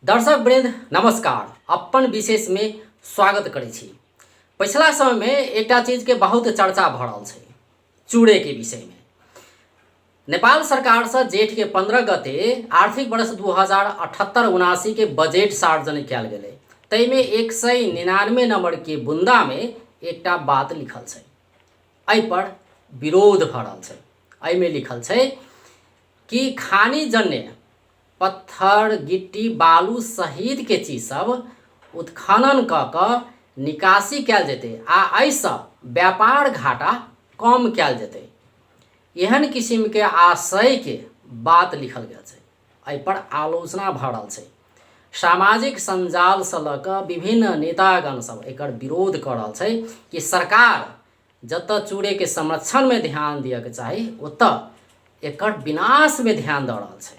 दर्शक वृंद नमस्कार। अपन विशेष में स्वागत करै छी। पिछला समय में एकटा चीज के बहुत चर्चा भऽ रहल छै चूड़े के विषय में। नेपाल सरकार से जेठ के 15 गते आर्थिक वर्ष 2078-79 के बजट सार्वजनिक कयल गेलै। ताहिमे 199 नंबर के बुंदा में एकटा बात लिखल छै, एहि पर विरोध भऽ रहल छै। एहिमे लिखल छै कि खानीजन्य पत्थर गिट्टी बालू सहित के चीज सब उत्खनन कऽ कऽ निकासी कयल जेतै आ एहिसँ व्यापार घाटा कम कयल जेतै। एहन किसिमके आशयके बात लिखल गेल छै। एहिपर आलोचना भऽ रहल छै। सामाजिक सञ्जालसँ लऽ कऽ विभिन्न नेतागण सब एकर विरोध कऽ रहल छै कि सरकार जतऽ चूड़ेके संरक्षणमे ध्यान दिअके चाही ओतऽ एकर विनाशमे ध्यान दऽ रहल छै।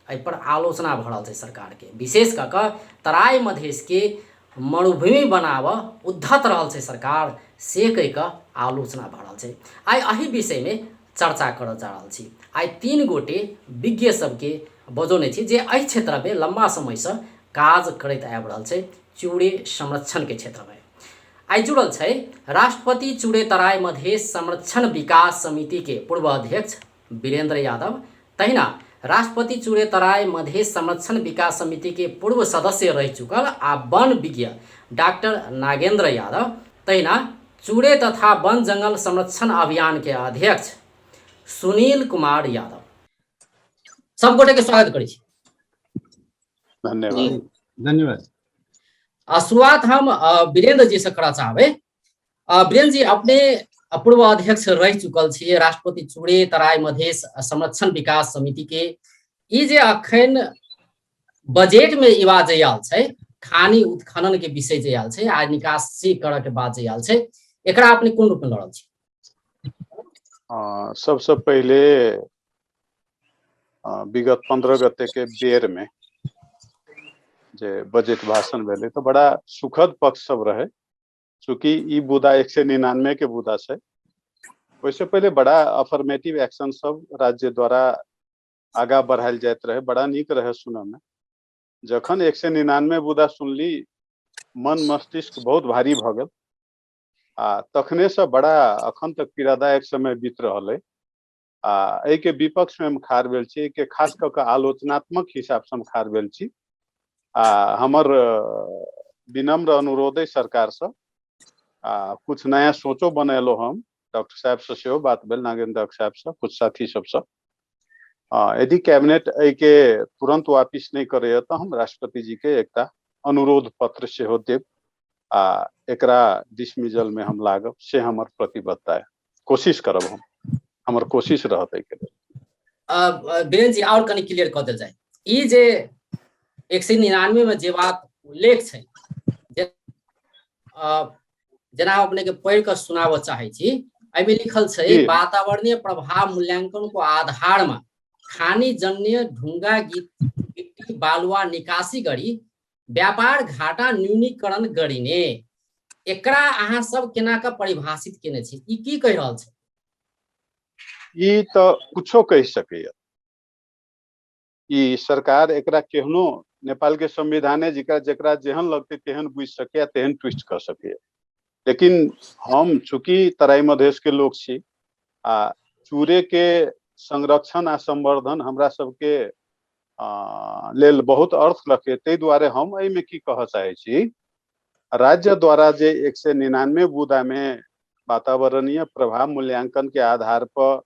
एहिपर आलोचना भऽ रहल छै सरकारके, विशेष कऽ कऽ तराई मधेशके मरुभूमि बनाबऽ उद्धत रहल छै सरकार, से कहि कऽ आलोचना भऽ रहल छै। आइ एहि विषयमे चर्चा करऽ जा रहल छी। आइ तीन गोटे विज्ञ सबके बजौने छी जे एहि क्षेत्रमे लम्बा समयसँ काज करैत आबि रहल छै चूड़े संरक्षणके क्षेत्रमे। आइ जुड़ल छै राष्ट्रपति चूड़े तराई मधेश संरक्षण विकास समितिके पूर्व अध्यक्ष वीरेंद्र यादव, तहिना राष्ट्रपति चूड़े तराई मधेश संरक्षण विकास समिति के पूर्व सदस्य रहि चुकल आ वन विज्ञ डॉक्टर नागेंद्र यादव, तहिना चूड़े तथा वन जंगल संरक्षण अभियान के अध्यक्ष सुनील कुमार यादव। सब गोटे के स्वागत करै छी। धन्यवाद। धन्यवाद। आ शुरुआत हम वीरेंद्र जी से करऽ चाहबै। वीरेंद्र जी, अपने पूर्व अध्यक्ष रहि चुकल छी राष्ट्रपति चूड़े तराई मधेश संरक्षण विकास समिति के। ई जे अखन बजट में ई बात जे आयल छै, खानी उत्खनन के विषय जे आयल छै आ निकासी करऽ के बात जे आयल छै, एकरा अपने कोन रूप में लड़ल छी? सबसे पहिले विगत 15 गते के बेर में जे बजट भाषण भेलै तऽ बड़ा सुखद पक्ष सब रहे। चूंकि ई बुदा 199 के बुदा छै, ओहिसँ पहिले बड़ा अफर्मेटिव एक्शन सब राज्य द्वारा आगा बढ़ायल जाइत रहे, बड़ा नीक रहे सुनऽ में। जखन 199 बुदा सुनली, मन मस्तिष्क बहुत भारी भऽ गेल आ तखने से बड़ा अखन तक पीड़ादायक समय बीत रहल अइ। आ एहिके विपक्षमे हम खाड़ भेल छी, एहिके खास कऽ कऽ आलोचनात्मक हिसाबसँ हम खाड़ भेल छी। आ हमर विनम्र अनुरोध अइ सरकारसँ, आ कुछ नया सोचो बनेलहुँ हम, डॉक्टर साहेबसँ सेहो बात भेल, नागेन्द्र साहेबसँ, कुछ साथी सबसँ। यदि कैबिनेट एहिके तुरन्त वापिस नहि करैए तऽ हम राष्ट्रपति जीके एकटा अनुरोध पत्र सेहो देब आ एकरा डिसमिजलमे हम लागब, से हमर प्रतिबद्धता है। कोशिश करब हम, हमर कोशिश रहत एहिके लेल। वीरेंद्र जी, और कनि क्लियर कऽ देल जाय। ई जे 199 में जे बात उल्लेख छै, जेना हम अपने के पढ़ि कऽ सुनाबऽ चाहै छी, एहिमे लिखल छै वातावरणीय प्रभाव मूल्यांकन को आधार में खानी जन्य ढुंगा गिट्टी बालुआ निकासी गरी व्यापार घाटा न्यूनीकरण गरिने। एकरा अहाँ सब केना कऽ परिभाषित केने छी? ई की कहि रहल छै? ई तऽ कुछो कहि सकैया। ई सरकार एकरा केहनो नेपाल के संविधाने जेकरा जेकरा जेहन लगतै तेहन बुझि सकैया, तेहन ट्विस्ट कऽ सकैया। लेकिन हम चूँकि तराई मधेश के लोक छी आ चूरे के संरक्षण आ संवर्धन हमरा सबके लेल बहुत अर्थ रखे, ताहि दुआरे हम एहिमे की कहऽ चाहै छी, राज्य द्वारा जे 199 बुदा में वातावरणीय प्रभाव मूल्यांकन के आधार पर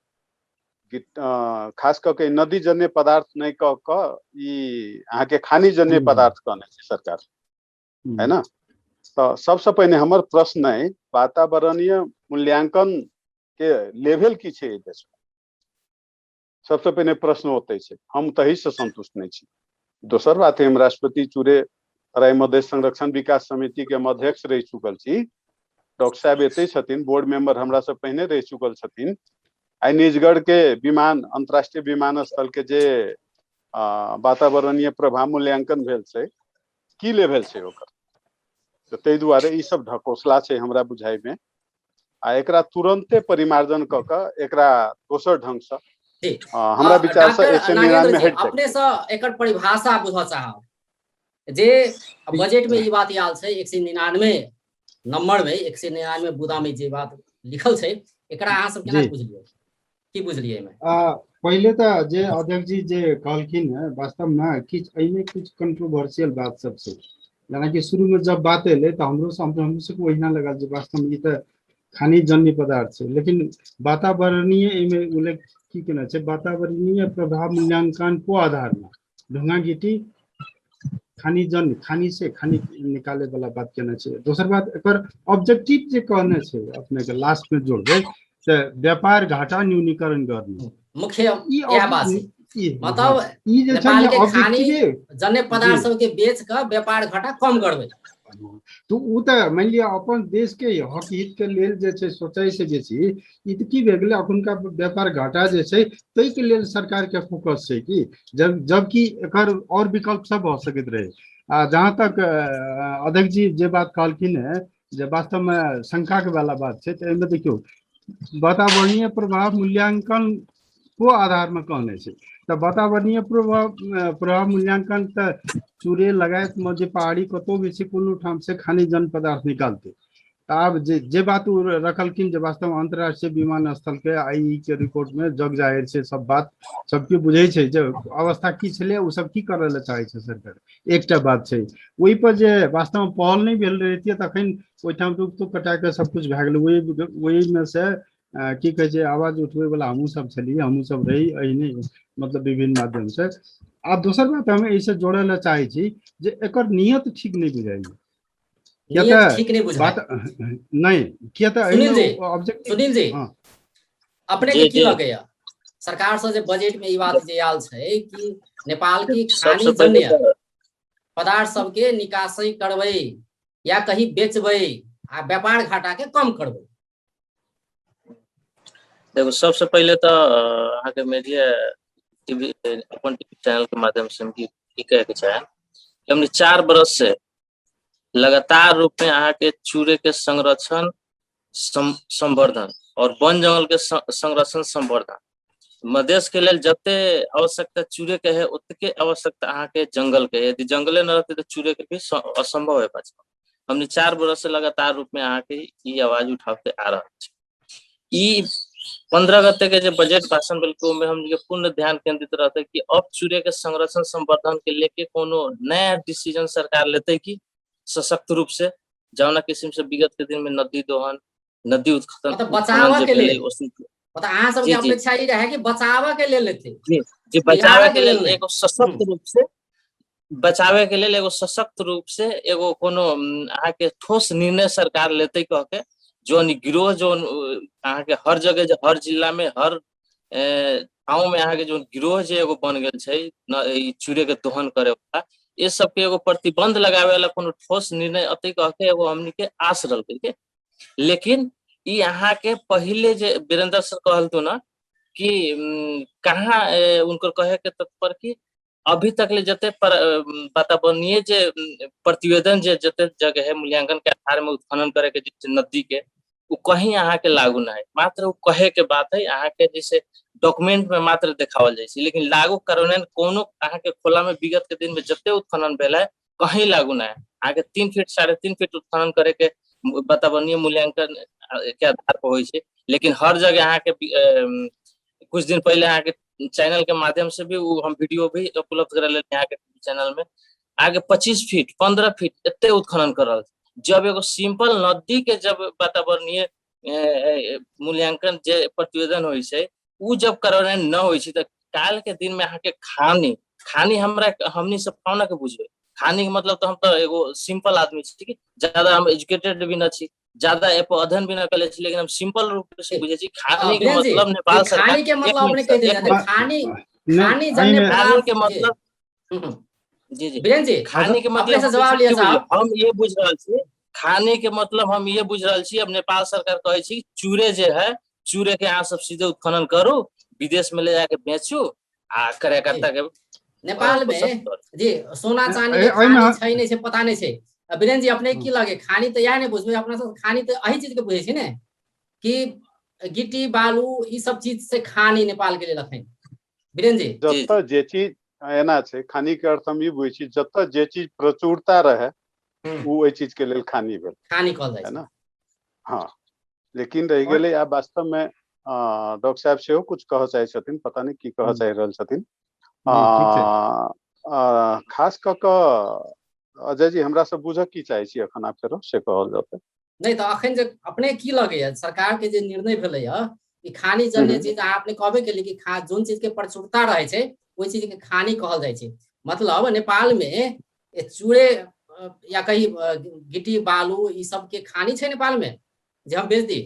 खास कऽ के नदी जन्य पदार्थ नहि कऽ कऽ ई अहाँके खानी जन्य पदार्थ कहने छै सरकार, है ना? तऽ सबसँ पहिने हमर प्रश्न अइ, वातावरणीय मूल्यांकन के लेवल की छै एहि देशमे? सबसँ पहिने प्रश्न ओतै छै, हम तही से संतुष्ट नहि छी। दोसर बात, हम राष्ट्रपति चूड़े तराई मधेश संरक्षण विकास समिति के हम अध्यक्ष रहि चुकल छी। डॉक्टर साहब एतै छथिन, बोर्ड मेंबर हमरा से पहिने रहि चुकल छथिन। आइ निजगढ़ के विमान अंतर्राष्ट्रीय विमानस्थल के जे वातावरणीय प्रभाव मूल्यांकन भेल छै, की लेवल छै ओकर? तऽ ताहि दुआरे ई सब ढकोसला छै हमरा बुझाइ में, आ एकरा तुरंते परिमार्जन कऽ कऽ एकरा दोसर ढंग से हमरा विचार से डॉक्टर 199 नागेंद्र जी, हटि अपने से एकर परिभाषा बुझऽ चाहब। जे बजट में ई बात आयल छै 199 नंबर में, 199 बुदा में जे बात लिखल छै, एकरा अहाँ सब केना बुझलियै, की बुझलियै एहिमे? पहिले तऽ जे अध्यक्ष जी जे कहलखिन है, वास्तव में किछु एहिमे किछु कंट्रोवर्शियल बात सब छै। जेनाकि शुरू में जब बात एलै तऽ हमरो सबके ओहिना लगल जे वास्तव में ई तऽ खनिज जन्य पदार्थ छै, लेकिन वातावरणीय एहिमे उल्लेख की केना छै, वातावरणीय प्रभाव मूल्यांकन को आधार में ढुंगा गिट्टी खनिज जन्य खानी से खानी निकाले वाला बात केने छै। दोसर बात एकर ऑब्जेक्टिव जे कहने छै अपने के लास्ट में जोड़बै तऽ व्यापार घाटा न्यूनीकरण करने मुख्य इएह बात छै। मतलब ई जे छै के खानी जन्य पदार्थ सब के बेच के व्यापार घाटा कम करबै। तो उ तऽ मानि लिअ अपन देश के हक हित के लेल जे छै सोचै से बेसी ई तऽ की भए गेलै अखुनका व्यापार घाटा जे छै ताहिके लेल सरकार के फोकस छै कि जबकि एकर और विकल्प सब भऽ सकैत रहे। आ जहाँ तक अध्यक्ष जी जे बात कहलखिन है जे वास्तव में शंका के वाला बात छै, तऽ एहिमे देखियौ वातावरणीय प्रभाव मूल्यांकन को आधार में कहने छै, तऽ वातावरणीय प्रभाव मूल्यांकन तऽ चूरे लगायत में जे पहाड़ी कतौ भी छै कोनो ठाम से खनिज जन पदार्थ निकालते। तऽ आब जे बात ओ रखलखिन जे वास्तव में अंतर्राष्ट्रीय विमानस्थल के आई के रिपोर्ट में जग जाहिर छै, सब बात सबके बुझै छै जे अवस्था की छलै, ओ सब की करय लए चाहै छै सरकार। एकटा बात छै ओहि पर जे वास्तव में पहल नहि भेल रहितियै तखन ओहिठाम रुख तुख कटा कऽ सबकुछ भए गेलै। ओहिमे से की कहै छै आवाज उठबै वाला हमहूँ सब छलियै, हमहूँ सब रही एहिने मतलब विभिन्न माध्यम से। आ दोसर बात हम एहिसँ जोड़य लए चाहै छी जे एकर नियत ठीक नहि बुझाइए। किया नियत ठीक नहि बुझाइ। बात नहि, किया तऽ सुनील जी, एहिमे ऑब्जेक्टिव सुनील जी, हँ। अपने के की लगैया सरकार से जे बजट में ई बात जे आयल छै कि नेपाल की सबसे खानी पहिले जन्य तऽ पदार्थ सबके निकासी करबै या कहीं बेचबै आ व्यापार घाटा के कम करबै? देखो सबसे पहिले तऽ अहाँके मीडिया टीवी अपन टीवी चैनल के माध्यम से हम की कहे के चाहे, हमने 4 बरस से लगातार रूप में अहाँके चूरे के संरक्षण संवर्धन और वन जंगल के संरक्षण संवर्धन मधेश के लेल जते आवश्यकता चूरे के है ओतके आवश्यकता अहाँके जंगल के है। यदि जंगले न रहते तो चूरे के भी असंभव है बचना। हमने 4 बरस से लगातार रूप में अहाँके ई आवाज उठाते आ रहा है। ई 15 गते के जो बजट भाषण भेल ओहिमे हमनी के पूर्ण ध्यान केंद्रित रहते कि अब चूरे के संरक्षण संवर्धन के लेके कोनो नया डिसीजन सरकार लेते कि सशक्त रूप से, जौना किस्म से विगत के दिन में नदी दोहन, नदी उत्खनन मतलब बचाव जे के भेलै, लेल। ओसी मतलब अहाँ सबके जी, जी। अपेक्षा ई रहे कि बचाव के लेल लेते। जी, जी, बचावे के के लेल लेल नहीं। एगो सशक्त रूप से बचावे के लेल एगो सशक्त रूप से एगो कोनो अहाँके ठोस निर्णय सरकार लेते कह के जोन गिरोह जोन अहाँके हर जगह जे हर जिला में हर गाँव में अहाँके जोन गिरोह जे एगो बन गेल छै न, ई चूरे के दोहन करे वाला, ये सबके एगो प्रतिबंध लगावे वाला कोनो ठोस निर्णय अते कह के एगो हमनी के आस रहल के। लेकिन ई अहाँके पहिले जे वीरेंद्र सर कहलतु ना कि कहाँ उनकर कहे के तत्पर कि अभी तक ले जते पर वातावरणीय जे प्रतिवेदन जे जते जगह है मूल्यांकन के आधार में उत्खनन करे के जे नदी के वो कहीं अहाँ के लागू नहीं है, मात्र वो कहे के बात है, अहाँ के जैसे डॉक्यूमेंट में मात्र देखावल जाय छै, लेकिन लागू कार्यान्वयन कोनो अहाँ के खोला में विगत के दिन में जते उत्खनन भेल है कहीं लागू नहीं है। अहाँ के 3 फीट 3.5 फीट उत्खनन करे के वातावरणीय मूल्यांकन के आधार पर होइ छै, लेकिन हर जगह अहाँ के कुछ दिन पहले अहाँ के चैनल के माध्यम से भी वो हम वीडियो भी उपलब्ध करा लेलियै अहाँ के चैनल में, आगे 25 फीट 15 फीट एते उत्खनन कर रहल छै। जब एगो सिंपल नदी के जब वातावरणीय मूल्यांकन जे प्रतिवेदन होइ छै उ जब कार्यान्वयन न होइ छै तऽ काल के दिन में अहाँ के खानी, खानी हमरा हमनी सब कोना के बुझबै, खानी के मतलब तऽ हम तऽ एगो सिंपल आदमी छी, ठीक है, ज्यादा हम एजुकेटेड भी न छी, ज्यादा ए पर अध्ययन भी न कले छी, लेकिन हम सिंपल रूप से बुझै छी खानी के वीरेंद्र जी, मतलब नेपाल ई सरकार खानी के एक मतलब मिनट अपने सर, कहि एक देलियै, मिनट। खानी, नहीं, खानी एहिमे जन्य खानी के पदार्थ मतलब जे, जी, जी। वीरेंद्र जी, खाने के अपने मतलब से हम जवाब लिअ की बुझलियै? साहब। हम ये बुझ रहल छी, खाने के मतलब हम ये बुझ रहल छी, अब नेपाल सरकार कहै छी चूरे जे है चूरे के अहाँ सब सीधे उत्खनन करू, विदेश में ले जाके बेचू आ कार्यकर्ता के नेपाल में पोषण करू। जी सोना चांदी के एहिमे खानी छै नहि छै पता नहि छै। वीरेंद्र जी अपने की लगे खानी तऽ इएह नहि बुझबै, अपना सब खानी तऽ एहि चीज के बुझै छी ने कि गिट्टी बालू ई सब चीज से खानी नेपाल के लेल अखन। वीरेंद्र जी। जतऽ जे चीज एना छै, खानी के अर्थ हम ई बुझै छी जतऽ जे चीज प्रचुरता रहे ओ ओहि चीज के लेल खानी भेल, खानी कहल जाइ है ना। हाँ, लेकिन रहि गेलै आब वास्तव में डॉक्टर साहब सेहो कुछ कहऽ चाहै छथिन, पता नहि की कहऽ चाहि रहल छथिन। खास कऽ कऽ अजय जी हमरा सब बुझऽ की चाहै छी अखन आप फेरो से कहल जेतै। नहि तऽ अखन जे अपने की लगैया सरकार के जे निर्णय भेलैया कि खानी जन्य चीज, अहाँ अपने कहबे केली कि खा जोन चीज के प्रचुरता रहै छै ओहि चीज के खानी कहल जाइ छै। मतलब नेपाल में चूड़े या कही गिट्टी बालू ई सब के खानी छै नेपाल में जे हम बेच दी?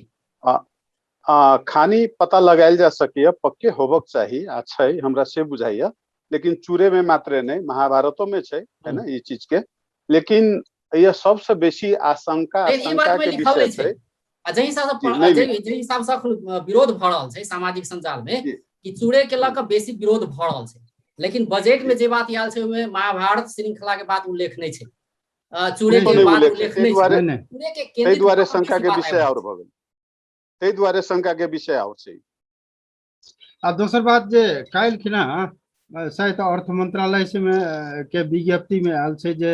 खानी पता लगायल जा सकैया, पक्के होबक चाही आ छै, हमरा से बुझाइया। लेकिन चूड़े में मात्रे नहीं, महाभारतो में छै, है ना ई चीज के। लेकिन यह सबसे बेसी आशंका आशंका के विषय छै। आ जाहि हिसाब से जाहि हिसाब से अखन विरोध भऽ रहल छै सामाजिक संजाल में कि चूड़े के लऽ कऽ बेसी विरोध भऽ रहल छै, लेकिन बजट में जे बात आयल छै ओहिमे महाभारत श्रृंखला के बात उल्लेख नहि छै, चूड़े के बात उल्लेख नहि छै। चूड़े के ताहि दुआरे शंका के विषय और भऽ गेल, ताहि दुआरे शंका के विषय और छै। आ दोसर बात जे काल्हि खिना शायद अर्थ मंत्रालय से में के विज्ञप्ति में आयल छै जे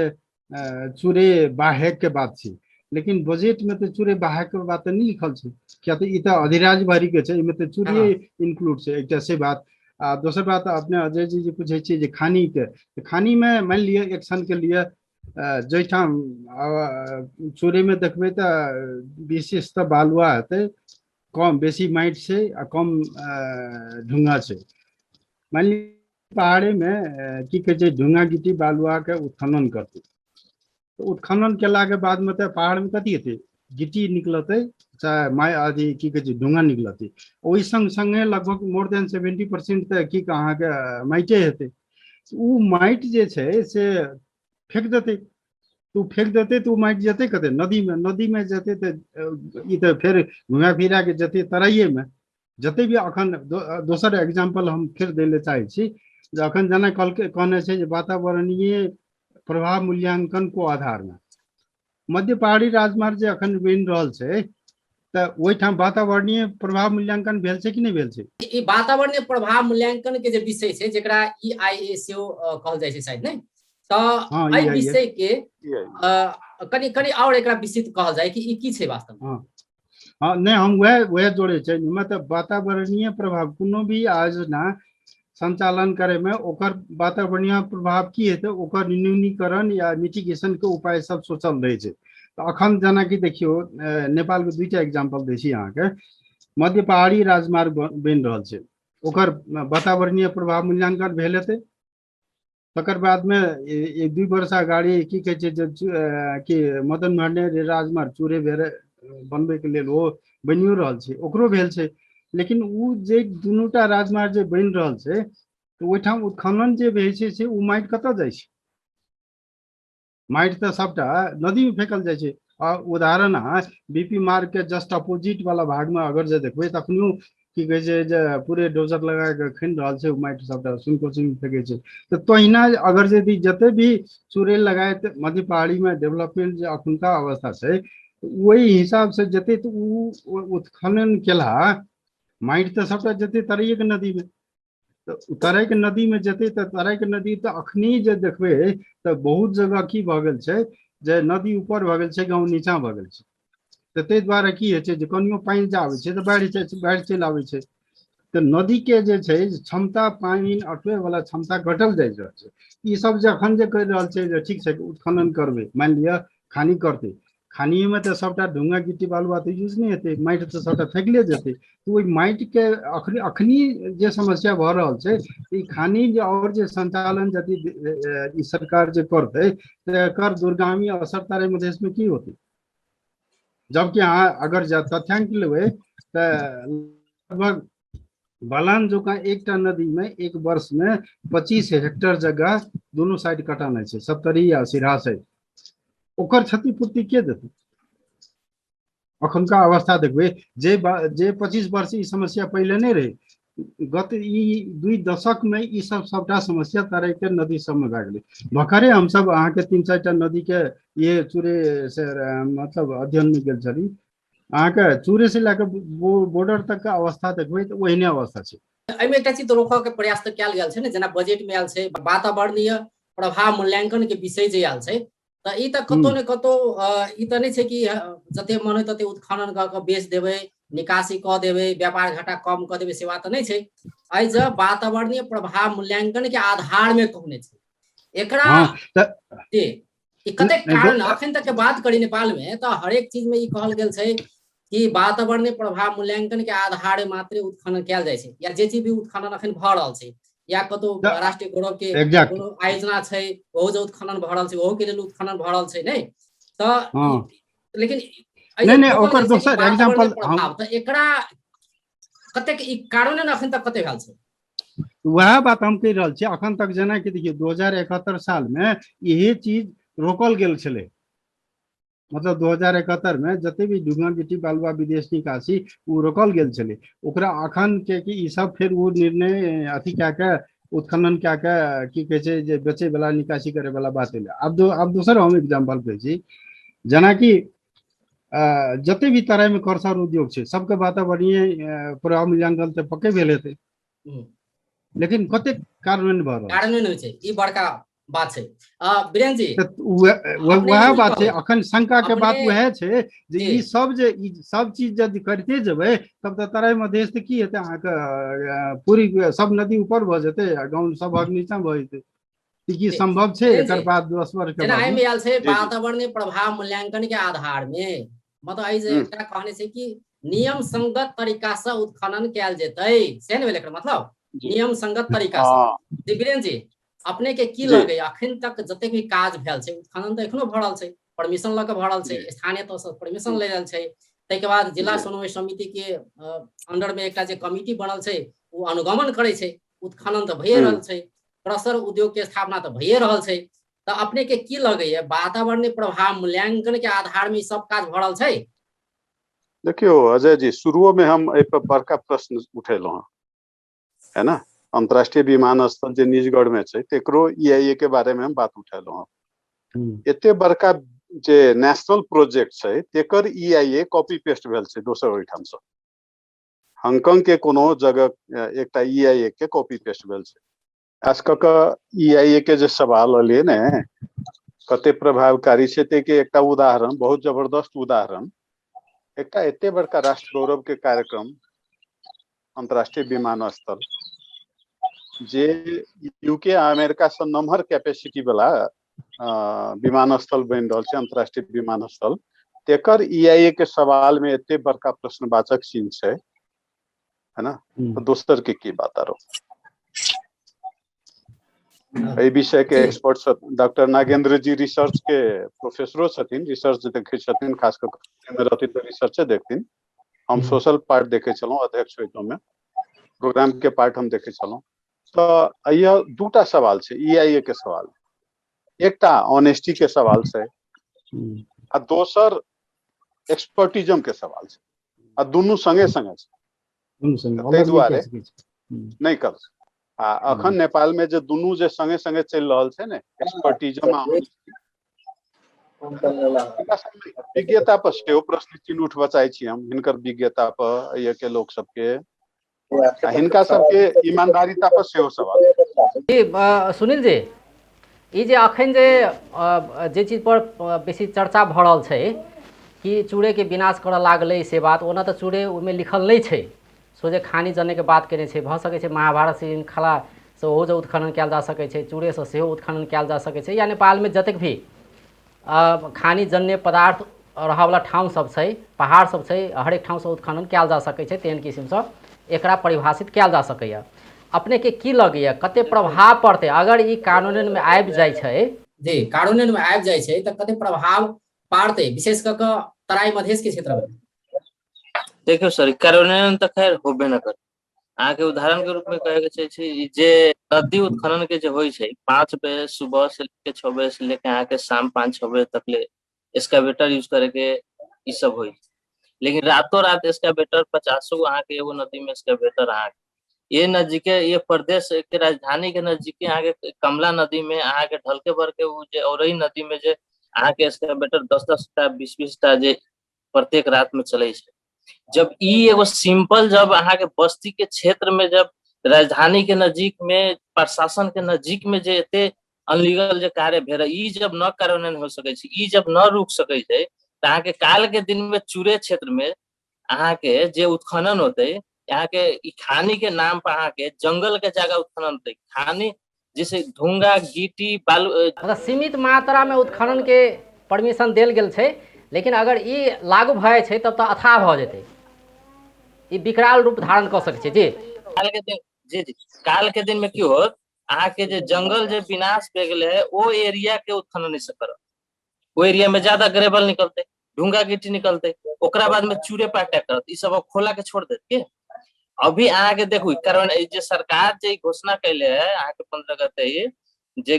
चूड़े बाहेक के बात छै, लेकिन बजट में तऽ चूड़े बाहेक के बात नहि लिखल छै, किया तऽ ई तऽ अधिराज भरि के छै, एहिमे तऽ चूड़िए इंक्लूड छै, एकटा से बात। आ दोसर बात अपने अजय जी जे पूछै छियै जे खानी के, तऽ खानी में मानि लिअ एक्शन के लिए जाहिठाम चूड़े में देखबै तऽ विशेष तऽ बालुआ हेतै, कम बेसी माटि छै आ कम ढुङ्गा छै। मानि लिअ पहाड़े में की कहै छै ढुङ्गा गिट्टी बालुआ के उत्खनन करतै, तऽ उत्खनन केलाके बादमे तऽ पहाड़मे कथी हेतै, गिट्टी निकलतै चाहे माइ अथी की कहै छै ढुङ्गा निकलतै, ओहि सङ्ग सङ्गे लगभग मोर देन 70% तऽ की अहाँके माटिए हेतै। ओ माटि जे छै से फेक देतै, तऽ ओ फेक देतै तऽ ओ माटि जेतै कतऽ, नदीमे, नदीमे जेतै तऽ ई तऽ फेर घुमा फिरा के जेतै तराइएमे जते भी। अखन दोसर एग्जाम्पल हम फेर दै लए चाहै छी जे अखन जेना कहलकै कहने छै जे वातावरणीय प्रभाव मूल्यांकन को आधारमे मध्य पहाड़ी राजमार्ग जे अखन बनि रहल छै तऽ ओहिठाम वातावरणीय प्रभाव मूल्यांकन भेल छै कि नहि भेल छै? ई वातावरणीय प्रभाव मूल्यांकन के जे विषय छै जेकरा EIA सेहो कहल जाइ छै शायद, नहि तऽ एहि विषय के कनि कनि और एकरा विस्तृत कहल जाय कि ई की छै वास्तव में। हाँ, नहीं हम वह वह जोड़े छै, मतलब वातावरणीय प्रभाव कोनो भी आयोजना संचालन करे में ओकर वातावरणीय प्रभाव की हेतै ओकर न्यूनीकरण या मिटिगेशन के उपाय सब सोचल रहै छै। तऽ अखन जेनाकि देखियौ नेपाल के दुईटा एग्जाम्पल दै छी अहाँके, मध्य पहाड़ी राजमार्ग बनि रहल छै, ओकर वातावरणीय प्रभाव मूल्यांकन भेल हेतै। तकर बादमे एक दुई वर्ष अगाडि की कहै छै जे कि मदन महने राजमार्ग चूरे भेर बनबैके लेल ओ बनियो रहल छै, ओकरो भेल छै। लेकिन ओ जे दुनूटा राजमार्ग जे बनि रहल छै तऽ ओहिठाम उत्खनन जे होइ छै से ओ माटि कतऽ जाइ छै? माटि तऽ सबटा नदीमे फेकल जाइ छै। आ उदाहरण अहाँ बीपी मार्ग के जस्ट अपोजिट वाला भागमे अगर जे देखबै तखनियो की कहै छै जे पूरे डोजर लगा कऽ खनि रहल छै, ओ माटि सबटा सुनकोशी मे फेकै छै। तऽ तहिना अगर यदि जते भी चूरे लगायत मध्य पहाड़ीमे डेवलपमेंट जे अखुनका अवस्था छै ओहि हिसाब से जते तऽ ओ उत्खनन केलहा माटि तऽ सबटा जेतै तरैएके नदीमे, तऽ तराइके नदीमे जेतै तऽ तराइके नदी तऽ अखनी जे देखबै तऽ बहुत जगह की भऽ गेल छै जे नदी ऊपर भऽ गेल छै, गाँव नीचाँ भऽ गेल छै। तऽ ताहि दुआरे की होइ छै जे कनियो पानि जे आबै छै तऽ बाढ़ि चलि आबै छै। तऽ नदीके जे छै क्षमता पानि अटबै वाला क्षमता घटल जाइ रहल छै। ई सब जे अखन जे कहि रहल छै जे ठीक छै उत्खनन करबै, मानि लिअ खानी करतै, खानिएमे तऽ सबटा ढुङ्गा गिट्टी बालुआ तऽ यूज नहि हेतै, माटि तऽ सबटा फेकले जेतै। तऽ ओहि माटिके अखनी अखनी जे समस्या भऽ रहल छै ई खानी जे आओर जे संचालन यदि ई सरकार जे करतै तऽ एकर दूरगामी असर तारे मधेशमे की होतै? जबकि अहाँ अगर तथ्यांक लेबै तऽ लगभग बलान जकाँ एकटा नदीमे एक वर्षमे 25 हेक्टर जगह दुनू साइड कटाना छै, सप्तरी आ सिरहा साइड। ओकर क्षतिपूर्ति के देतै? अखुनका अवस्था देखबै जे जे 25 वर्ष ई समस्या पहिले नहि रहै, गत ई 2 दशकमे ई सब सबटा समस्या तराईके नदी सबमे भए गेलै। भर्खरे हमसब अहाँके 3-4 टा नदीके ये चूरे से मतलब अध्ययनमे गेल छली, अहाँके चूरे से लए कऽ बॉर्डर तक के अवस्था देखबै तऽ ओहने अवस्था छै। एहिमे एकटा चीज रोकऽ के प्रयास तऽ कयल गेल छै ने, जेना बजट मे आयल छै वातावरणीय प्रभाव मूल्यांकन के विषय जे आयल छै, तऽ ई तऽ कतौ ने कतौ ई तऽ नहि छै कि जते मन होइ तते उत्खनन कऽ कऽ बेच देबै, निकासी कऽ देबै, व्यापार घाटा कम कऽ देबै, से बात तऽ नहि छै। एहि जे वातावरणीय प्रभाव मूल्यांकन के आधार मे कहने छै एकरा जी ई कतेक कारण अखन तक के बात करी नेपाल में तऽ हरेक चीज में ई कहल गेल छै कि वातावरणीय प्रभाव मूल्यांकन के आधार मात्रे उत्खनन कयल जाइ छै, या जे चीज भी उत्खनन अखन भऽ रहल छै या कतौ राष्ट्रीय गौरव के कोनो आयोजना छै ओहो जे उत्खनन भऽ रहल छै ओहो के लेल उत्खनन भऽ रहल छै, नहि तऽ लेकिन नहि नहि ओकर दोसर एग्जांपल तऽ एकरा कतेक ई कारण अखन तक कतेक भेल छै वएह बात हम कहि रहल छी। अखन तक जेनाकि देखियौ 2071 साल में इहे चीज रोकल गेल छलै, मतलब 2071 में जते भी डुंगा गिट्टी बालुआ विदेश निकासी ओ रोकल गेल छलै। ओकरा अखन के कि ई सब फेर ओ निर्णय अथी कए के उत्खनन कए के की कहै छै जे बेचै वाला निकासी करे वाला बात एलै। आब दोसर हम एग्जाम्पल कहै छी, जेनाकि जते भी तराई में करसर उद्योग छै सबके वातावरणीय प्रभाव मूल्यांकन तऽ पक्के भेल हेतै, लेकिन कतेक कार्यान्वयन भऽ रहल कार्यान्वयन होइ छै, ई बड़का बात छै। वीरेन जी वएह बात छै, अखन शंका के बात वएह छै जे ई सब जे ई सब चीज यदि करिते जेबै तब तऽ तराई मधेश तऽ की हेतै, अहाँके पूरी सब नदी ऊपर भऽ जेतै आ गाँव सबहक नीचा भऽ जेतै। की संभव छै एकर बाद 10 वर्ष के बाद? एहिमे आयल छै वातावरणीय प्रभाव मूल्यांकन के आधार में, मतलब एहि जे एकटा कहने छै कि नियम संगत तरीका से उत्खनन कयल जेतै, से ने भेल एकर मतलब नियम संगत तरीका से। जी वीरेन जी अपने के की लगे अखन तक जतेक भी काज भेल छै, उत्खनन तऽ एखनो भऽ रहल छै, परमिशन लऽ के भऽ रहल छै, स्थानीय तौर से परमिशन ले रहल छै, ताहिके बाद जिला समन्वय समिति के अंडर में एकटा जे कमिटी बनल छै ओ अनुगमन करै छै, उत्खनन तऽ भइए रहल छै, क्रशर उद्योग के स्थापना तऽ भइए रहल छै, तऽ अपने के की लगैया वातावरणीय प्रभाव मूल्यांकन के आधार में ई सब काज भऽ रहल छै? देखियौ अजय जी, शुरुओ में हम एहि पर बड़का प्रश्न उठेलहुँ हँ, है ना। अंतर्राष्ट्रीय विमानस्थल जे निजगढ़ में छै तेकरो ईआईए के बारे में हम बात उठेलहुँ हँ। एते बड़का जे नेशनल प्रोजेक्ट छै तेकर ईआईए कॉपी पेस्ट भेल छै दोसर ओहिठाम से, हांगकांग के कोनो जगह एकटा ईआईए के कॉपी पेस्ट भेल छै। खास कऽ कऽ ईआईए के जे सवाल एलै ने कते प्रभावकारी छै ताहिके एकटा उदाहरण, बहुत जबरदस्त उदाहरण, एकटा एते बड़का राष्ट्र गौरव के कार्यक्रम अंतर्राष्ट्रीय विमानस्थल जे यूके आ अमेरिका से नमहर कैपेसिटी वाला विमानस्थल बनि रहल छै अंतर्राष्ट्रीय विमानस्थल, तेकर ईआईए के सवाल में एते बड़का प्रश्नवाचक चिन्ह छै, है ना। तो दोसर के की बात आरो एहि विषय के एक्सपर्ट डॉक्टर नागेंद्र जी रिसर्च के प्रोफेसरो छथिन, रिसर्च देखै छथिन, खास कऽ मे रहथिन तऽ रिसर्चे देखथिन। हम सोशल पार्ट देखै छलहुँ, अध्यक्ष होइतो में प्रोग्राम के पार्ट हम देखै छलहुँ। तऽ यह दूटा सवाल छै ईआईए के सवाल, एकटा ऑनेस्टी के सवाल छै आ दोसर एक्सपर्टिज्म के सवाल छै, आ दुनू संगे संगे छै, ताहि दुआरे नहि कर। आ अखन नेपाल में जे दुनू जे संगे संगे चलि रहल छै ने, एक्सपर्टिज्म आ विज्ञता पर सेहो प्रश्न चिन्ह उठबऽ चाहै छी हम, हिनकर विज्ञता पर, एहि के लोक सबके, हिनका सबके ईमानदारिता पर सेहो सवाल। जी सुनील जी, ई जे अखन जे जे चीज पर बेसी चर्चा भऽ रहल छै कि चूड़े के विनाश करऽ लागलै से बात, ओना तऽ चूड़े ओहिमे लिखल नहि छै, सोझे खानी जनेके बात केने छै, भऽ सकै छै महाभारत श्रृंखला से ओहो जे उत्खनन कयल जा सकै छै, चूड़ेसँ सेहो उत्खनन कयल जा सकै छै, या नेपालमे जतेक भी खानी जन्य पदार्थ रहऽवला ठाउँ सब छै, पहाड़ सब छै, हरेक ठाउँसँ उत्खनन कयल जा सकै छै, तेहन किसिमसँ एकरा परिभाषित कयल जा सकैए। अपनेके की लगैए कते प्रभाव पड़तै अगर ई कानूनमे आबि जाइ छै? जी कानूनमे आबि जाइ छै तऽ कते प्रभाव पाड़तै विशेष कऽ कऽ तराई मधेशके क्षेत्रमे? देखियौ सर, कार्यान्वयन तऽ खैर होबे न करे। अहाँके उदाहरण के रूप में कहे के छै जे नदी उत्खनन के जे होइ छै 5 बजे सुबह से लेके 6 बजे से लेके अहाँके शाम 5-6 बजे तक ले एक्सकेवेटर यूज करे के ई सब होइ छै, लेकिन रातों रात एक्सकेवेटर 50 गो अहाँके एगो नदी में एक्सकेवेटर अहाँके ये नजदीके ये प्रदेश के राजधानी के नजदीके अहाँके कमला नदी में अहाँके ढलके भर के उ जे औरही नदी में जे अहाँके एक्सकेवेटर 10-10 टा 20-20 टा जे प्रत्येक रात में चले छै। जब ई एगो सिंपल जब अहाँके बस्ती के क्षेत्र में जब राजधानी के नजदीक में, प्रशासन के नजदीक में जे एते अनलीगल जे कार्य भेल, ई जब न कार्यान्वयन हो सकै छै, ई जब न रुक सकै छै, तऽ अहाँके काल के दिन में चूरे क्षेत्र में अहाँके जे उत्खनन होते, अहाँके ई खानी के नाम पर अहाँके जंगल के जगह उत्खनन होते, खानी जैसे ढूंगा गिट्टी बालू। मतलब सीमित मात्रा में उत्खनन के परमिशन देल गेल छै, लेकिन अगर ई लागू भऽ जाइ छै तब तऽ अथाह भऽ जेतै, ई विकराल रूप धारण कऽ सकै छै। जी, काल के दिन, जी जी, काल के दिन में की होत, अहाँके जे जंगल जे विनाश भए गेलै है, ओ एरिया के उत्खनन नहीं से करत, ओ एरिया में ज्यादा ग्रेवल निकलते, ढूंगा गिट्टी निकलते, ओकरा बाद में चूरे पर अटैक करत, ई सब खोला के छोड़ देत के। अभी अहाँके देखू, कारण जे सरकार जे घोषणा कैले है अहाँके 15 गते जे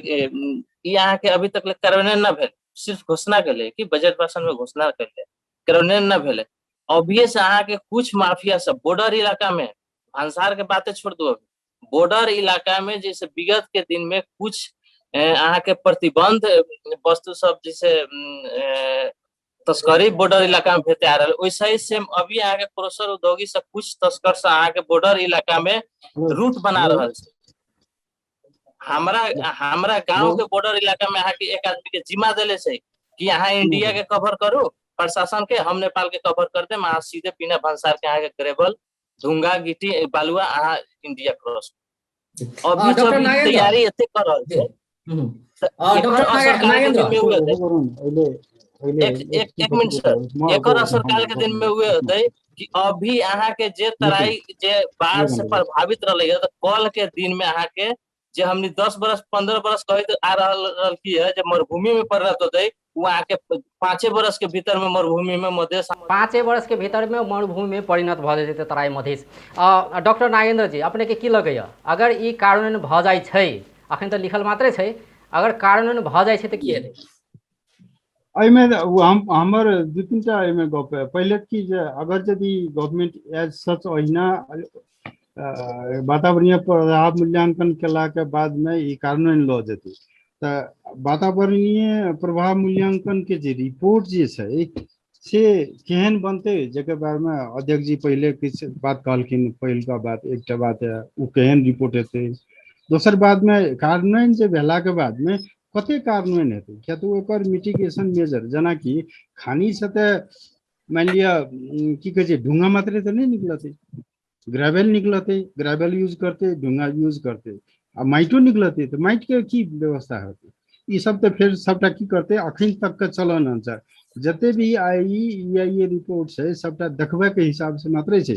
ई अहाँके अभी तक ले कार्यान्वयन न भेल, सिर्फ घोषणा कैले कि बजट भाषण में घोषणा कैले, कार्यान्वयन न भेले। अभिये से अहाँके कुछ माफिया सब बॉर्डर इलाका में, भन्सार के बातें छोड़ दो, अभी बॉर्डर इलाका में जैसे विगत के दिन में कुछ अहाँके प्रतिबंध वस्तु सब जैसे तस्करी बॉर्डर इलाका में भेटे आ रहा, वैसे ही सेम अभी अहाँके क्रोसर उद्योगी सब कुछ तस्कर से अहाँके बॉर्डर इलाका में रूट बना रहल छै। हमरा हमरा गांव के बॉर्डर इलाका में अहाँके एक आदमी के जिम्मा देले छै कि अहाँ इंडिया के कवर करू प्रशासन के, हम नेपाल के कवर कर देम, अहाँ सीधे बिना भन्सार के अहाँके ग्रेवल ढूंगा गिट्टी बालुआ अहाँ इंडिया क्रॉस। अभी डॉक्टर सब नागेंद्र। तैयारी एते कर रहल छै। डॉक्टर एकर असर काल के नागेंद्र। दिन में हुए होतै। एक एक एक मिनट सर, एकर असर काल के दिन में हुए होतै कि अभी अहाँ के जे तराई जे बाढ़ से प्रभावित रहले है, तऽ कल के दिन में अहाँ के जे हमनी 10 बरस 15 बरस कहैत आ रहल रहल की है जे मरुभूमि में परिणत होतै, वो अहाँ के 5 बरस के भीतर में मरुभूमि में मधेश 5 वर्ष के भीतर में मरुभूमि में परिणत भऽ जेतै तराई मधेश। डॉक्टर नागेंद्र जी, अपने के की लगैया, अगर ई कार्यान्वयन भऽ जाइ छै, अखन तऽ लिखल मात्रे छै, अगर कार्यान्वयन भऽ जाइ छै तऽ की हेतै? एहिमे हम हमर दू तीन टा एहिमे गप है। पहिले की जे अगर यदि गवर्नमेंट एज सच ओहिना वातावरणीय प्रभाव मूल्यांकन केलाके बादमे ई कार्यान्वयन लऽ जेतै, तऽ वातावरणीय प्रभाव मूल्यांकन के जे रिपोर्ट जे छै से केहन बनतै, जकर बारेमे अध्यक्ष जी पहिले किछु बात कहलखिन। पहिलका बात एकटा बात है, ओ केहन रिपोर्ट हेतै। दोसर बातमे कार्यान्वयन जे भेलाके बादमे कते कार्यान्वयन हेतै, किया तऽ ओकर मिटिगेशन मेजर जेनाकि खानीसँ तऽ मानि लिअ की कहै छै, ढुङ्गा मात्रे तऽ नहि निकलतै, ग्रेवल निकलतै, ग्रेवल यूज करतै, ढुङ्गा यूज करतै, आ माटियो निकलतै, तऽ माटिके की व्यवस्था हेतै? ई सब तऽ फेर सबटा की करतै, अखन तक के चलन अनुसार जते भी आई ई आई ए रिपोर्ट छै सबटा देखबै के हिसाब से मात्रे छै,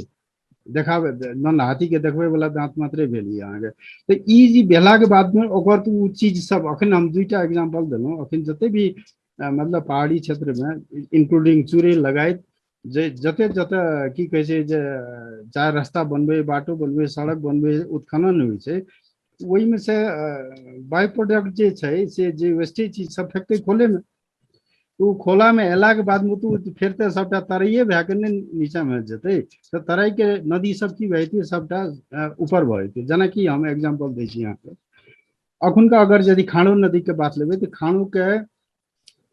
देखाबै नन हाथी के देखबै वाला दाँत मात्रे भेल ई अहाँके। तऽ ई जे भेलाके बादमे ओकर तऽ ओ चीज सब अखन हम दुईटा एग्जाम्पल देलहुँ। अखन जते भी मतलब पहाड़ी क्षेत्रमे इंक्लूडिंग चूरे लगाइत जे जते जते की कहै छै जे चाहे रास्ता बनबै, बाटो बनबै, सड़क बनबै, उत्खनन होइ छै, ओहिमे से बाई प्रोडक्ट जे छै से जे वेस्टेज चीज सब फेकतै खोलेमे, ओ खोलामे अयलाके बादमे तऽ फेर तऽ सबटा तरैये भए कऽ ने नीचाँमे जेतै, तऽ तराइके नदी सब की भए जेतै, सबटा ऊपर भऽ जेतै। जेनाकि हम एग्जाम्पल दै छी अहाँके, अखुनका अगर यदि खाणो नदीके बात लेबै तऽ खाणोके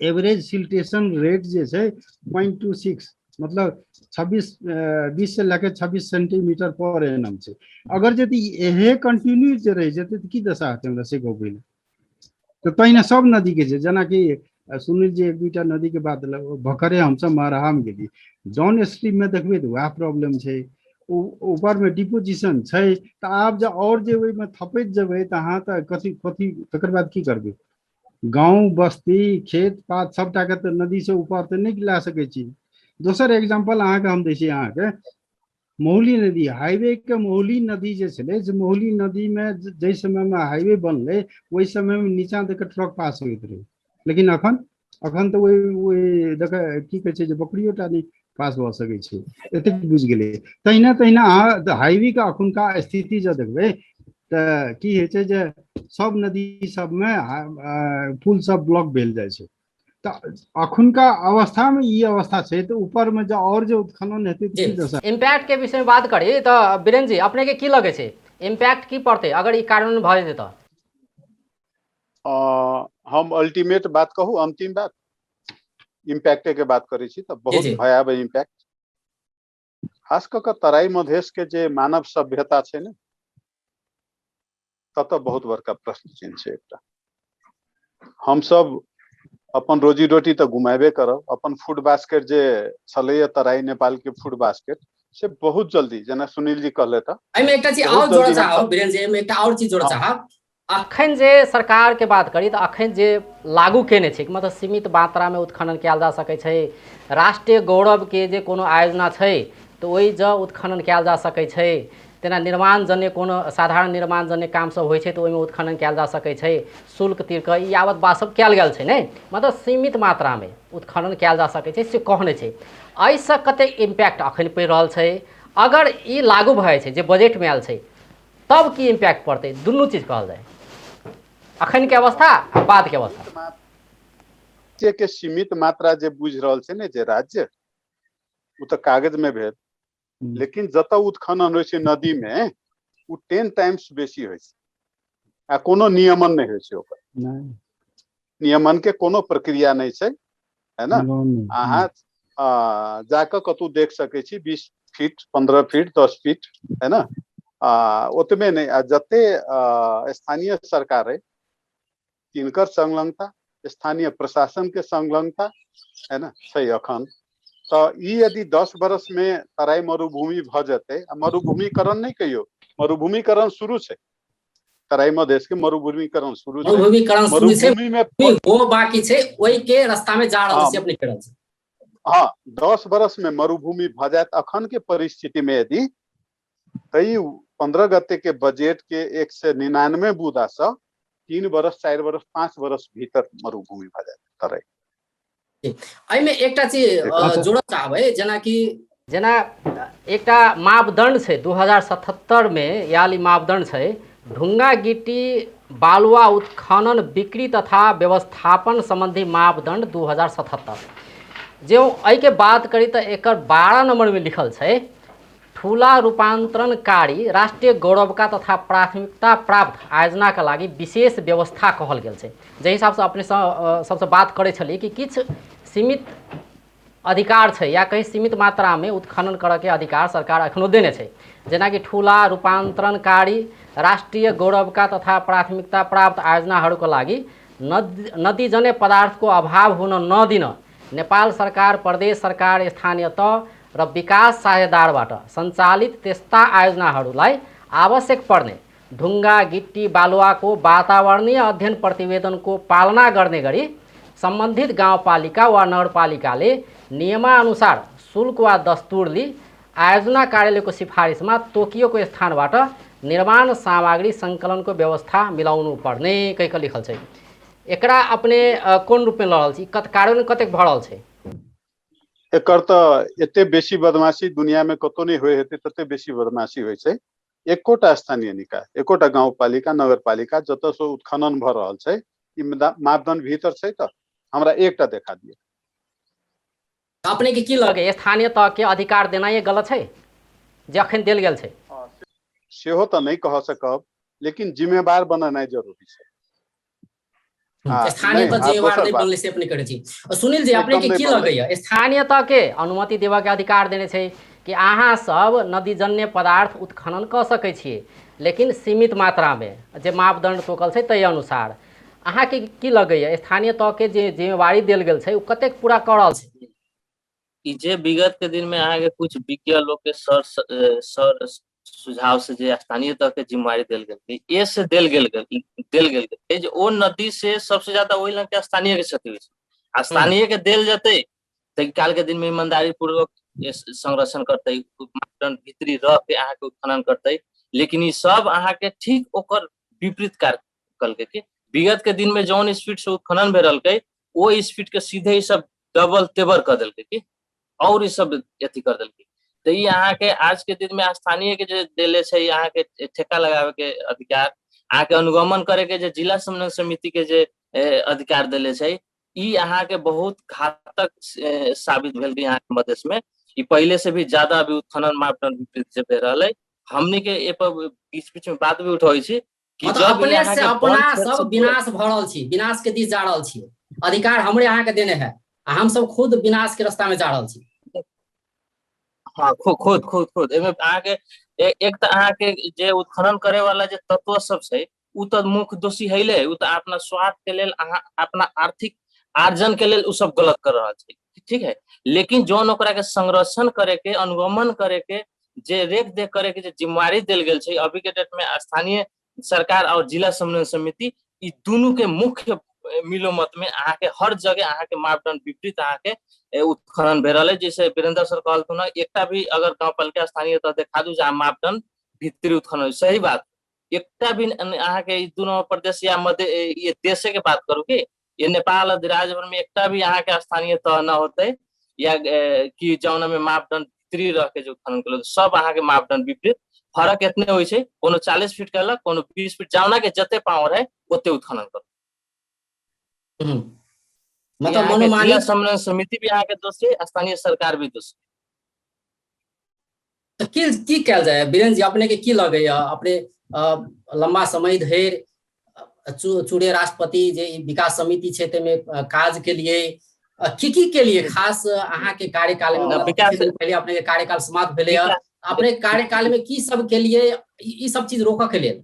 एवरेज सिल्टेशन रेट जे छै 0.26, मतलब 20 से लए 26 सेंटीमीटर पर एनम छै। अगर यदि इहे कंटिन्यू जे रहि जेतै तऽ की दशा हेतै, हमरा से कहू पहिले। तऽ तहिना सब नदीके छै, जेनाकि सुनील जी एक दुईटा नदीके बात देलक, भखरे हमसब महराहामे गेलियै, डाउन स्ट्रीममे देखबै तऽ वएह प्रॉब्लम छै, ओ ऊपरमे डिपोजिशन छै, तऽ आब जे आओर जे ओहिमे थपैत जेबै तऽ अहाँ तऽ कथी कथी तकर बाद की करबै? गाँव बस्ती खेत पात सबटाके तऽ नदीसँ ऊपर तऽ नहि लए सकै छी। दोसर एग्जाम्पल अहाँके हम दै छी, अहाँके महुली नदी, हाईवे के महुली नदी जे छलै से महुली नदीमे जाहि समयमे हाईवे बनलै ओहि समयमे नीचाँ दऽ कऽ ट्रक पास होइत रहै, लेकिन अखन अखन तऽ ओहि ओहि दऽ कऽ की कहै छै जे बकरियो टा नहि पास भऽ सकै छै, एतेक बुझि गेलै। तहिना तहिना अहाँ हाईवे के अखुनका स्थिति जँ देखबै तऽ की होइ छै जे सब नदी सबमे पुल सब ब्लॉक भेल जाइ छै। तऽ अखुनका अवस्थामे ई अवस्था छै, तऽ ऊपरमे जे आओर जे उत्खनन हेतै तऽ की दशा। इम्पैक्ट के विषय में बात करी तऽ बीरेन जी, अपने के की लगै छै इम्पैक्ट की पड़तै अगर ई कार्यान्वयन भऽ जेतै तऽ? हम अल्टीमेट बात कहू, अंतिम बात इम्पैक्टे के बात करै छी तऽ बहुत भयावह इम्पैक्ट, खास कऽ कऽ तराई मधेश के जे मानव सभ्यता छै ने, ततऽ बहुत बड़का प्रश्न चिन्ह छै एकटा। हमसब अपन रोजी रोटी तऽ गुमाबे करब, अपन फूड बास्केट जे छलैया तराई नेपाल के फूड बास्केट से बहुत जल्दी, जेना सुनील जी कहले तऽ एहिमे एकटा चीज बहुत आओर जोड़ऽ जल्दी चाहब हमसब वीरेन्द्र जी, एहिमे एकटा आओर चीज जोड़ऽ हँ। चाहब। अखन जे सरकार के बात करी तऽ अखन जे लागू केने छै, मतलब सीमित मात्रा में उत्खनन कयल जा सकै छै, राष्ट्रीय गौरव के जे कोनो आयोजना छै तऽ ओहि जँ उत्खनन कयल जा सकै छै, तेना निर्माण जन्य कोनो साधारण निर्माण जन्य काम सब होइ छै तऽ ओहिमे उत्खनन कयल जा सकै छै, शुल्क तिर कऽ ई यावत बात सब कयल गेल छै ने, मतलब सीमित मात्रा में उत्खनन कयल जा सकै छै से कहने छै। एहिसँ कतेक इम्पैक्ट अखन पड़ि रहल छै? अगर ई लागू भऽ जाइ छै जे बजटमे आयल छै तब की इम्पैक्ट पड़तै? दुनू चीज कहल जाय, अखन के अवस्था आ बाद के अवस्था। राज्य के सीमित मात्रा जे बुझि रहल छै ने जे राज्य, ओ तऽ कागज में भेल, लेकिन जतऽ उत्खनन होइ छै नदी में ओ 10 टाइम्स बेसी होइ छै आ कोनो नियमन नहि होइ छै ओकर, नियमन के कोनो प्रक्रिया नहि छै, है ना? अहाँ जाकऽ कतौ देख सकै छी 20 फीट 15 फीट 10 फीट, है ना? ओतबे नहि, आ जते स्थानीय सरकार है तिनकर संलग्नता, स्थानीय प्रशासन के संलग्नता, है ना, छै अखन। तऽ ई यदि 10 बरस में तराई मरुभूमि भऽ जेतै, आ मरुभूमिकरण नहि कहियौ, मरुभूमिकरण शुरू छै, तराई मधेश के मरुभूमिकरण शुरू छै, मरुभूमिकरण शुरू छै, मरुभूमि में वो बाकी छै, ओहि के रास्ता में जा रहल छै अपने करल छै। हाँ, 10 बरस में मरुभूमि भऽ जायत अखन के परिस्थिति में यदि, तऽ 15 गते के बजट के 199 बूदा से 3 बरस 4 बरस 5 बरस भीतर मरुभूमि भऽ जायत तराई। एहिमे एकटा चीज जोड़ऽ चाहबै, जेनाकि जेना एकटा मापदंड छै 2077 में आयल ई मापदंड छै, ढुंगा गिट्टी बालुआ उत्खनन बिक्री तथा व्यवस्थापन संबंधी मापदंड 2077। जे एहिके बात करी तऽ एकर 12 नंबर में लिखल छै, ठूला रूपांतरणकारी राष्ट्रिय गौरवका तथा प्राथमिकता प्राप्त आयोजनाका लागि विशेष व्यवस्था कहल गेल छै। जाहि हिसाबसँ अपने सबसँ बात करै छलियै कि किछु सीमित अधिकार छै या कहीं सीमित मात्रामे उत्खनन करऽके अधिकार सरकार एखनो देने छै, जेनाकि ठूला रूपांतरणकारी राष्ट्रिय गौरवका तथा प्राथमिकता प्राप्त आयोजनाहरूको लागि नदीजन्य पदार्थको अभाव हुन नदिन नेपाल सरकार, प्रदेश सरकार, स्थानीय तह र विकास साझेदारबाट सञ्चालित त्यस्ता आयोजनाहरूलाई आवश्यक पर्ने ढुङ्गा गिट्टी बालुवाको वातावरणीय अध्ययन प्रतिवेदनको पालना गर्ने गरी सम्बन्धित गाउँपालिका वा नगरपालिकाले नियमानुसार शुल्क वा दस्तुर लिई आयोजना कार्यालयको सिफारिसमा तोकिएको स्थानबाट निर्माण सामग्री सङ्कलनको व्यवस्था मिलाउनु पर्ने कहि लिखल छै। एकरा अपने कोन रूपमे लऽ रहल छी, कार्यान्वयन कतेक भऽ रहल छै? एकर तऽ एते बेसी बदमाशी दुनिया में कतौ नहि होइ हेतै तते बेसी बदमाशी होइ छै। एकोटा स्थानीय निकाय, एकोटा गाउँपालिका, नगरपालिका जतऽ से उत्खनन भऽ रहल छै, ई मापदंड भीतर छै तऽ हमरा एकटा देखा दिअ। अपने के की लगे स्थानीय तह के अधिकार देनाइ गलत छै जे अखन देल गेल छै? सेहो तऽ नहि कह सकब, लेकिन जिम्मेवार बनेनाइ जरूरी छै। स्थानीय तह जिम्मेवार नहि बनलै से अपने करै छी। सुनील जी, अपने के की लगैया स्थानीय तह के अनुमति देबऽ के अधिकार देने छै कि अहाँ सब नदीजन्य पदार्थ उत्खनन कऽ सकै छियै, लेकिन सीमित मात्रामे जे मापदंड तोकल छै ताहि अनुसार? अहाँके की लगैया स्थानीय तह के जे जिम्मेवारी देल गेल छै ओ कतेक पूरा कऽ रहल छै? ई जे विगत के दिन में अहाँके कुछ विज्ञ लोग के सर सर सुझाव से जे स्थानीय तह के जिम्मेवारी देल गेल, ए से देल गेल देल गेल जे ओ नदी से सबसे ज्यादा ओहि लग के स्थानीय के क्षति होइ छै, आ स्थानीय के देल जेतै तऽ काल के दिन में ईमानदारी पूर्वक संरक्षण करतै, मापदंड भीतरी रह के अहाँके उत्खनन करतै। लेकिन ई सब अहाँके ठीक ओकर विपरीत कार्य कलकै कि विगत के दिन में जौन स्पीड से उत्खनन भए रहलकै ओ स्पीड के सीधे ई सब डबल तेबर कऽ देलकै कि और ई सब अथी कर देलकै। तऽ ई अहाँके आज के दिन में स्थानीय के जे देले छै अहाँके ठेका लगाबे के अधिकार, अहाँके अनुगमन करे के जे जिला समन्वय समिति के जे अधिकार देले छै, ई अहाँके बहुत घातक साबित भेल अहाँके मधेश में। ई पहले से भी ज्यादा अभी उत्खनन मापदंड विपरीत जे भए रहल है, हमनी के ए पर बीच बीच में बात भी उठबै छी कि मतलब जब अपने अहाँके से अपना वन क्षेत्र सब से विनाश भऽ रहल छी, विनाश के दिस जा रहल छी, अधिकार हमरे अहाँके देने है आ हम सब खुद विनाश के रास्ता में जा रहल छी। हाँ, खुद खुद खुद खुद एहिमे अहाँके एक तऽ अहाँके जे उत्खनन करे वाला जे तत्व सब छै ओ तऽ मुख्य दोषी हैले। ओ तऽ अपना स्वार्थ के लेल, अहाँ अपना आर्थिक आर्जन के लेल ओ सब गलत कर रहल छै, ठीक है। लेकिन जौन ओकरा के संरक्षण करे के, अनुगमन करे के, जे रेख देख करे के जे जिम्मेवारी देल गेल छै अभी के डेट में स्थानीय सरकार और जिला समन्वय समिति, ई दुनू के मुख्य मिलोमत में अहाँ के हर जगह अहाँ के मापदंड विपरीत अहाँ के उत्खनन भए रहल है। जैसे वीरेंद्र सर कहलथुन हँ, एकटा भी अगर गाँवपालिका स्थानीय तह देखा दू जहाँ मापदंड भीतरी उत्खनन, सही बात, एकटा भी अहाँ के ई दुनू प्रदेश या मध्य ये देशे के बात करू की ये नेपाल अधिराज्य भर में एकटा भी अहाँ के स्थानीय तह न होते या कि जौना में मापदंड भीतरी रह के जो उत्खनन केलक, सब अहाँ के मापदंड विपरीत। फरक एतने होइ छै, कोनो 40 फीट केलक, कोनो 20 फीट, जौना के जते पावर है ओते उत्खनन करू। मतलब यहाँ के मनोमानी जिला समन्वय समिति भी अहाँ के दोषी, स्थानीय सरकार भी दोषी। तऽ की की कयल जाय वीरेंद्र जी, अपने के की लगैया? अपने लंबा समय धरि चूड़े राष्ट्रपति जे ई विकास समिति छै ताहिमे काज के लिए की की के लिए खास अहाँ के कार्यकाल में, मतलब विकास किछु दिन पहिले अपने के कार्यकाल समाप्त भेलै, अपने कार्यकाल में की सब के लिए ई सब चीज रोकऽ के लेल?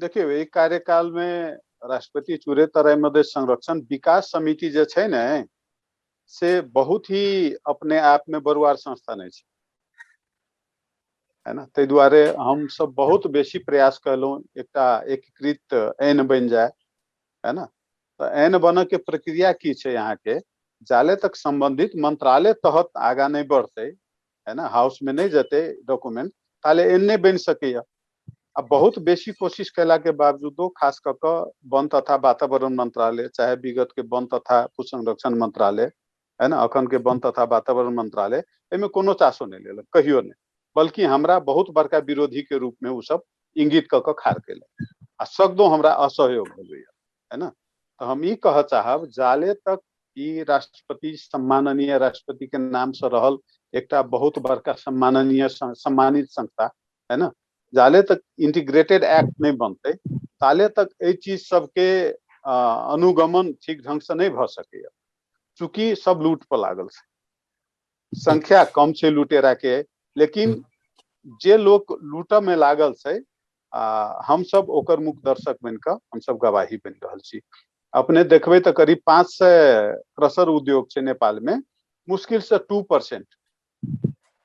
देखियौ, एहि कार्यकाल में राष्ट्रपति चूरे तराई मधेश संरक्षण विकास समिति जे छै ने, से बहुत ही अपने आप में बरुआर संस्था नहि छै, है ना। ताहि दुआरे हम सब बहुत बेसी प्रयास कयलहुँ एकटा एकीकृत ऐन बनि जाय, है ना। तऽ ऐन बनऽ के प्रक्रिया की छै अहाँके, जाले तक संबंधित मंत्रालय तहत आगाँ नहि बढ़तै, है ना, हाउस में नहि जेतै डॉक्यूमेंट, ताले ऐन नहि बनि सकैया। आ बहुत बेसी कोशिश कयला के बावजूदो खास कऽ कऽ वन तथा वातावरण मंत्रालय, चाहे विगत के वन तथा भू संरक्षण मंत्रालय, है ना, अखन के वन तथा वातावरण मंत्रालय, एहिमे कोनो चासो नहि लेलक, कहियो नहि, बल्कि हमरा बहुत बड़का विरोधी के रूप में ओ सब इंगित कऽ कऽ खाड़ केलक आ सगदो हमरा असहयोग भेलैया, है ना। तऽ हम ई कहऽ चाहब, जाले तक ई राष्ट्रपति सम्माननीय राष्ट्रपति के नाम से रहल एकटा बहुत बड़का सम्माननीय सम्मानित संस्था, है ना, जाले तक इंटीग्रेटेड एक्ट नहि बनतै ताले तक एहि चीज सबके अनुगमन ठीक ढंग से नहि भऽ सकैया। चूँकि सब लूट पर लागल छै, संख्या कम छै लुटेरा के, लेकिन जे लोक लूटऽ में लागल छै हम सब ओकर मुख दर्शक बनि कऽ हम सब गवाही बनि रहल छी। अपने देखबै तऽ करीब 500 क्रशर उद्योग छै नेपाल में, मुश्किल से 2%,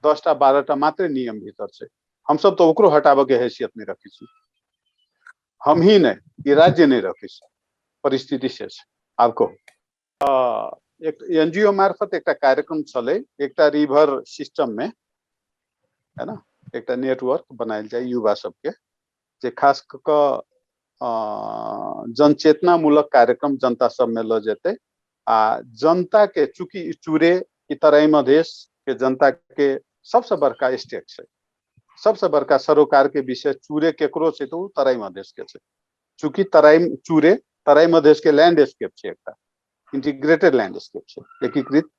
10टा 12टा मात्र नियम भीतर छै। हम सब तऽ ओकरो हटाबऽ के हैसियत नहि रखै छी, हम ही नहि, ई राज्य नहि रखै छै, परिस्थिति से छै। आब कहू, एक एनजीओ मार्फत एकटा कार्यक्रम छलै, एकटा रिवर सिस्टम में, है ना, एकटा नेटवर्क बनायल जाय युवा सबके, जे खास कऽ कऽ जनचेतनामूलक कार्यक्रम जनता सब में लऽ जेतै आ जनता के, चूँकि चूरे ई तराई मधेश के जनता के सबसे बड़का स्टेट छै, सबसे बड़का सरोकार के विषय चूरे केकरो छै तऽ ओ तराई मधेश के छै। चूँकि तराई चूरे तराई मधेश के लैंडस्केप छै, एकटा इंटीग्रेटेड लैंडस्केप छै, एकीकृत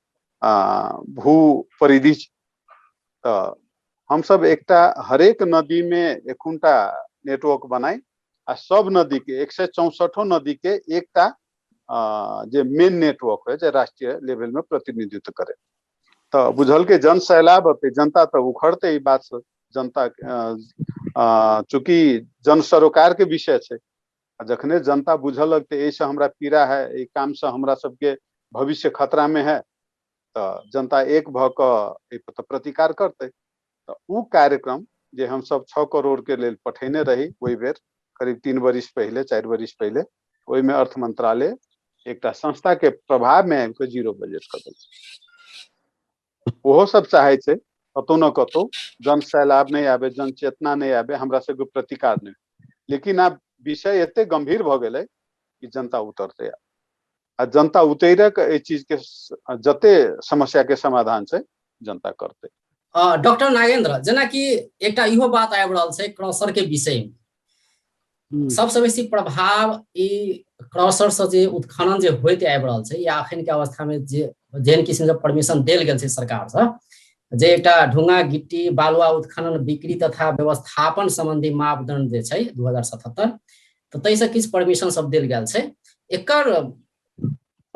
भू परिधि छै। तऽ हमसब एकटा हरेक नदी में एखुनटा नेटवर्क बनाई आ सब नदी के 164 नदी के एकटा जे मेन नेटवर्क है जे राष्ट्रीय लेवल में प्रतिनिधित्व करे। तऽ बुझल के जन सैलाब अतै, जनता तऽ उखड़तै ई बात से, जनता चूँकि जन सरोकार के विषय छै, आ जखने जनता बुझऽ लगतै एहिसँ हमरा पीड़ा है, एहि कामसँ हमरा सबके भविष्य खतरा में है, तऽ जनता एक भऽ कऽ एहि पर तऽ प्रतिकार करतै। तऽ उ कार्यक्रम जे हमसब 6 करोड़ के लेल पठेने रही ओहि बेर करीब 3 बरिस पहिले, 4 बरिस पहिले, ओहिमे अर्थ मंत्रालय एकटा संस्था के प्रभाव में आबि कऽ 0 बजट कऽ देलकै। ओहो सब चाहे छै कतौ न कतौ जन सैलाब नहि आबे, जन चेतना नहि आबे, हमरा सबके प्रतिकार नहि। लेकिन आब विषय एते गंभीर भऽ गेलै कि जनता उतरतै आ जनता उतरि कऽ एहि चीज के जते समस्या के समाधान छै जनता करतै। डॉक्टर नागेंद्र, जेनाकि एकटा इहो बात आबि रहल छै क्रसर के विषय में, सबसे बेसी प्रभाव ई क्रसर से जे उत्खनन जे होइत आबि रहल छै या अखन के अवस्था में जे जेहन किसिम के परमिशन देल गेल छै सरकार से, जे एकटा ढुंगा गिट्टी बालुआ उत्खनन बिक्री तथा व्यवस्थापन संबंधी मापदंड जे छै 2077, तऽ ताहिसँ किछु परमिशन सब देल गेल छै, एकर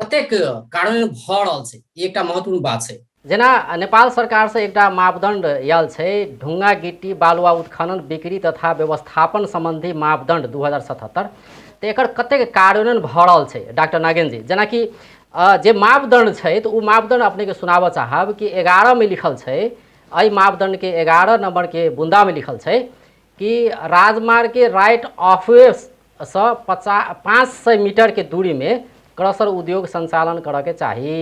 कतेक कार्यान्वयन भऽ रहल छै, ई एकटा महत्वपूर्ण बात छै। जेना नेपाल सरकारसँ एकटा मापदण्ड आयल छै, ढुङ्गा गिट्टी बालुआ उत्खनन बिक्री तथा व्यवस्थापन सम्बन्धी मापदण्ड 2077, तऽ एकर कतेक कार्यान्वयन भऽ रहल छै डॉक्टर नागेन्द्र जी? जेनाकि जे मापदण्ड छै तऽ ओ मापदण्ड अपनेके सुनाबऽ चाहब कि 11 मे लिखल छै, एहि मापदण्डके 11 नम्बरके बुन्दामे लिखल छै कि राजमार्गके राइट ऑफ वे सँ 500 मीटरके दूरीमे क्रसर उद्योग सञ्चालन करऽके चाही।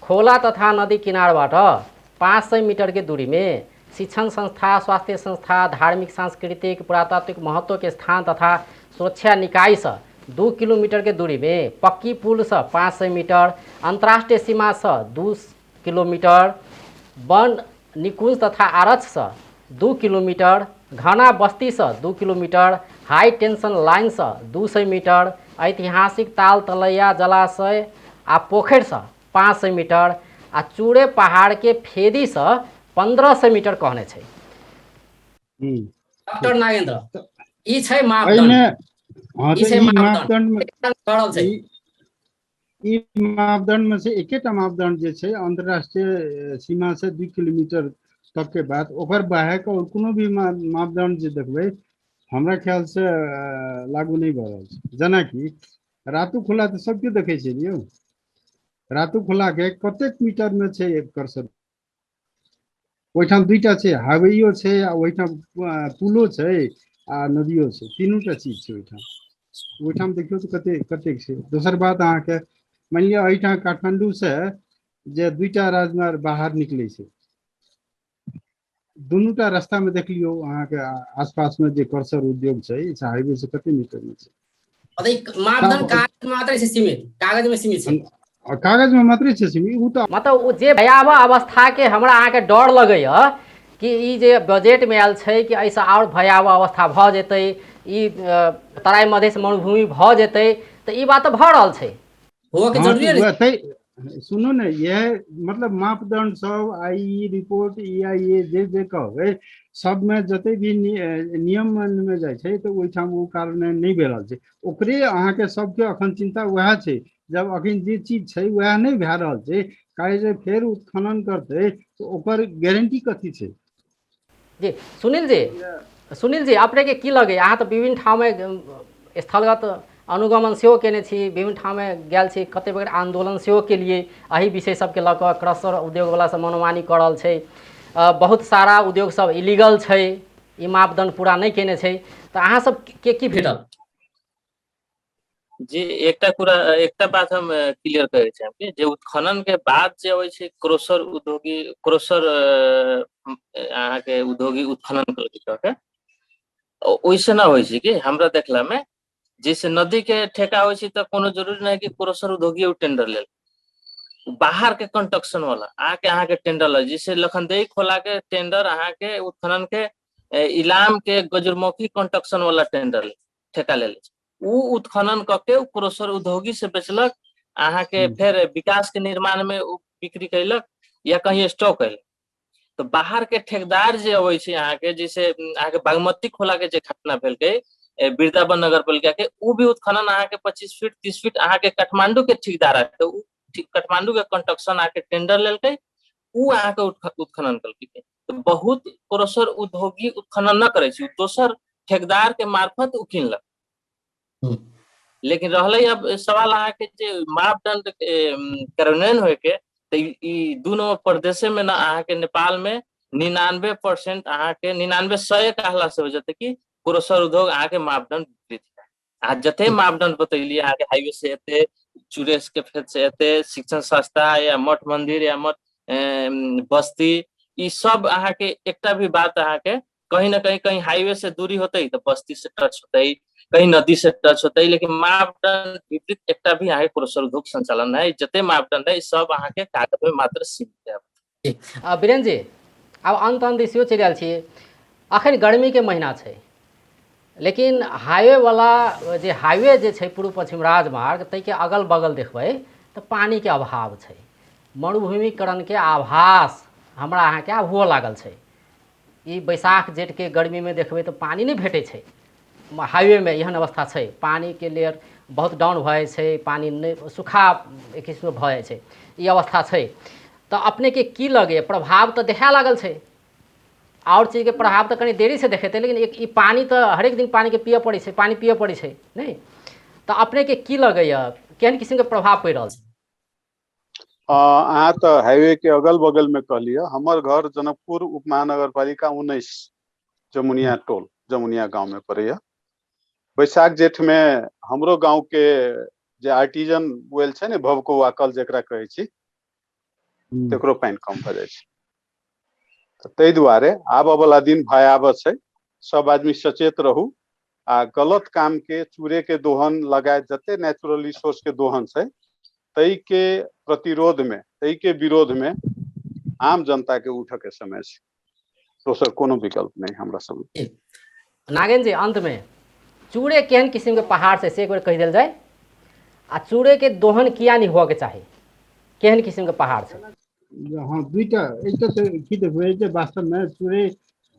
खोला तथा नदी किनारबाट 500 मीटरके दूरीमे शिक्षण संस्था, स्वास्थ्य संस्था, धार्मिक, सांस्कृतिक, पुरातात्विक महत्वके स्थान तथा सुरक्षा निकायसँ 2 किलोमीटरके दूरीमे, पक्की पुलसँ 500 मीटर, अन्तर्राष्ट्रिय सीमासँ 2 किलोमीटर, वन निकुञ्ज तथा आरक्षसँ 2 किलोमीटर, घना बस्तीसँ 2 किलोमीटर, हाई टेंशन लाइनसँ 200 मीटर, ऐतिहासिक ताल तलैया जलाशय आ पोखरिसँ 500 मीटर आ चूड़े पहाड़के फेदीसँ 1500 मीटर कहने छै। डॉक्टर नागेन्द्र, ई छै मापदंड। ई छै मापदंड छै। ई मापदंड में से एकेटा मापदंड जे छै अंतरराष्ट्रीय सीमा से 2 किलोमीटर तक के बात, ओकर बाहर और कोनो भी मापदंड जे देखबै हमरा ख्याल से लागू नहीं भऽ रहल छै। जेनाकि रातू खोला तऽ सबके देखै छै यौ, रातू खोला के कतेक मीटर में छै एकर सब, ओहिठाम दुईटा छै, हाईवेयो छै आ ओहिठाम पुलो छै आ नदियो छै, तीनूटा चीज छै ओहिठाम। ओहिठाम देखियौ तऽ कते कतेक छै। दोसर बात अहाँके मानि लिअ एहिठाम काठमांडू से जे दुईटा राजमार्ग बाहर निकलै छै, दुनूटा रास्ता में देख लियौ अहाँके आसपास में जे कर्सर उद्योग छै हाईवे से कते मीटर में छै। मापदंड कागज मात्र छै सीमित, कागज में सीमित छै, कागज में मात्र छै सीमित। उ तऽ मतलब ओ जे भयावह अवस्था के हमरा अहाँके डर लगैया कि ई जे बजट में आयल छै कि एहिसँ आओर भयावह अवस्था भऽ जेतै, ई तराई मधेश मरुभूमि भऽ जेतै, तऽ ई बात तऽ भऽ रहल छै, होबऽके जरूरी नहि। सुनू ने, यह मतलब मापदंड सब आई रिपोर्ट ई आई ए जे जे कहबै सबमे जते भी नियम में जाइ छै तऽ ओहिठाम ओ कारण नहि भेल रहल छै। ओकरे अहाँके सबके अखन चिंता वएह छै, जब अखन जे चीज छै वएह नहि भए रहल छै, काहे जे फेर उत्खनन करतै तऽ ओकर गारंटी कथी छै। जी सुनील जी, सुनील जी अपने के की लगैया? अहाँ तऽ विभिन्न ठाममे स्थलगत अनुगमन सेहो केने छी, विभिन्न ठाममे गेल छी, कतेक बेर आंदोलन सेहो केलिए एहि विषय सबके लऽ कऽ। क्रसर उद्योगवला सब मनमानी कऽ रहल छै, बहुत सारा उद्योग सब इलीगल छै, ई मापदंड पूरा नहि केने छै, तऽ अहाँ सबके की भेटल? जी एकटा कुरा एकटा बात हम क्लियर करै चाहब कि जे उत्खनन के बाद जे अबै छै क्रोसर उद्योगी, क्रोसर अहाँके उद्योगी उत्खनन करके ओहिसे ना होइ छै कि हमरा देखला में जैसे नदी के ठेका होइ छै तऽ कोनो जरूरी नहीं कि क्रोसर उद्योगी उ टेंडर लेल, बाहर के कंस्ट्रक्शन वाला आके अहाँके टेंडर ले, जैसे लखनदेई खोला के टेंडर अहाँके उत्खनन के इलाम के गजरमोखी कंस्ट्रक्शन वाला टेंडर ले ठेका ले छै, उ उत्खनन कऽ के क्रोसर उद्योगी से बेचलक अहाँके, फेर विकास के निर्माण में उ बिक्री कैलक या कहीं स्टॉक कैलक। तो बाहर के ठेकेदार जे अबै छै अहाँके, जैसे अहाँके बागमती खोला के जे घटना भेलकै वृंदावन नगर पालिका के, उ भी उत्खनन अहाँके 25 फीट 30 फीट अहाँके काठमांडू के ठेकेदार आके उ काठमांडू के कंस्ट्रक्शन आके टेंडर लेलकै, उ अहाँके उत्खनन केलकै। तो बहुत क्रोसर उद्योगी उत्खनन न करै छै, दोसर ठेकेदार के मार्फत उ किनलक। लेकिन रहलै अब सवाल अहाँके जे मापदंड कार्यान्वयन होय के, तऽ ई दू नंबर प्रदेशे में ना अहाँके नेपाल में 99% अहाँके 99% कहला से हो जेतै कि क्रोसर उद्योग अहाँके मापदंड विपरीत है। अहाँ जते मापदंड बतैलियै अहाँके हाईवे से एते, चुरेस के फेर से एते, शिक्षण संस्था या मठ मंदिर या मठ बस्ती, ई सब अहाँके एकटा भी बात अहाँके कहीं ना कहीं कहीं हाईवे से दूरी होते तो बस्ती से टच होते, कहीं नदी से टच होते, लेकिन मापदंड विपरीत एकटा भी अहाँके क्रोसर उद्योग संचालन है। जते मापदंड है सब अहाँके कागज में मात्र सीमित है। वीरेन जी, आब अंत अंत सेहो चलि आयल छी, अखन गर्मी के महीना छै, लेकिन हाईवे वाला जे हाईवे जे छै पूर्व पश्चिम राजमार्ग ताहिके अगल बगल देखबै तऽ पानीके अभाव छै, मरुभूमिकरणके आभास हमरा अहाँके आब हुअ लागल छै। ई बैसाख जेठके गर्मीमे देखबै तऽ पानी नहि भेटै छै हाईवेमे, एहन अवस्था छै, पानीके लेयर बहुत डाउन भऽ जाइ छै, पानी नहि, सूखा एक किस्मके भऽ जाइ छै, ई अवस्था छै। तऽ अपनेके की लगैए? प्रभाव तऽ देखाए लागल छै, आओर चीजके प्रभाव तऽ कनि देरीसँ देखेतै, लेकिन एक ई पानि तऽ हरेक दिन पानिके पियऽ पड़ै छै, पानि पियऽ पड़ै छै नहि? तऽ अपनेके की लगैए, केहन किसिमके प्रभाव पड़ि रहल छै? अहाँ तऽ हाईवे के अगल बगल में कहलियै, हमर घर जनकपुर उप महानगरपालिका 19 जमुनिया टोल, जमुनिया गांव में पड़ैया। बैसाख जेठ में हमरो गांव के जे आर्टिजन वेल छै ने, भवकौआ कल जेकरा कहै छी, तकरो पानि कम भऽ जाइ छै। तऽ ताहि दुआरे आबऽ वाला दिन भयावह छै, सब आदमी सचेत रहू आ गलत काम के, चूरे के दोहन लगायत जते नेचुरल रिसोर्स के दोहन छै ताहि के प्रतिरोध में, ताहि के विरोध में आम जनता के उठऽ के समय छै, दोसर कोनो विकल्प नहि हमरा सब। नागेन्द्र जी, अंत में चूरे केहन किसिम के पहाड़ छै से एक बेर कहि देल जाय, आ चूरे के दोहन किया नहीं हुअ के चाही, केहन किसिम के पहाड़ छै? हाँ, दुईटा, एकटा तऽ की देखबै जे वास्तवमे चूरे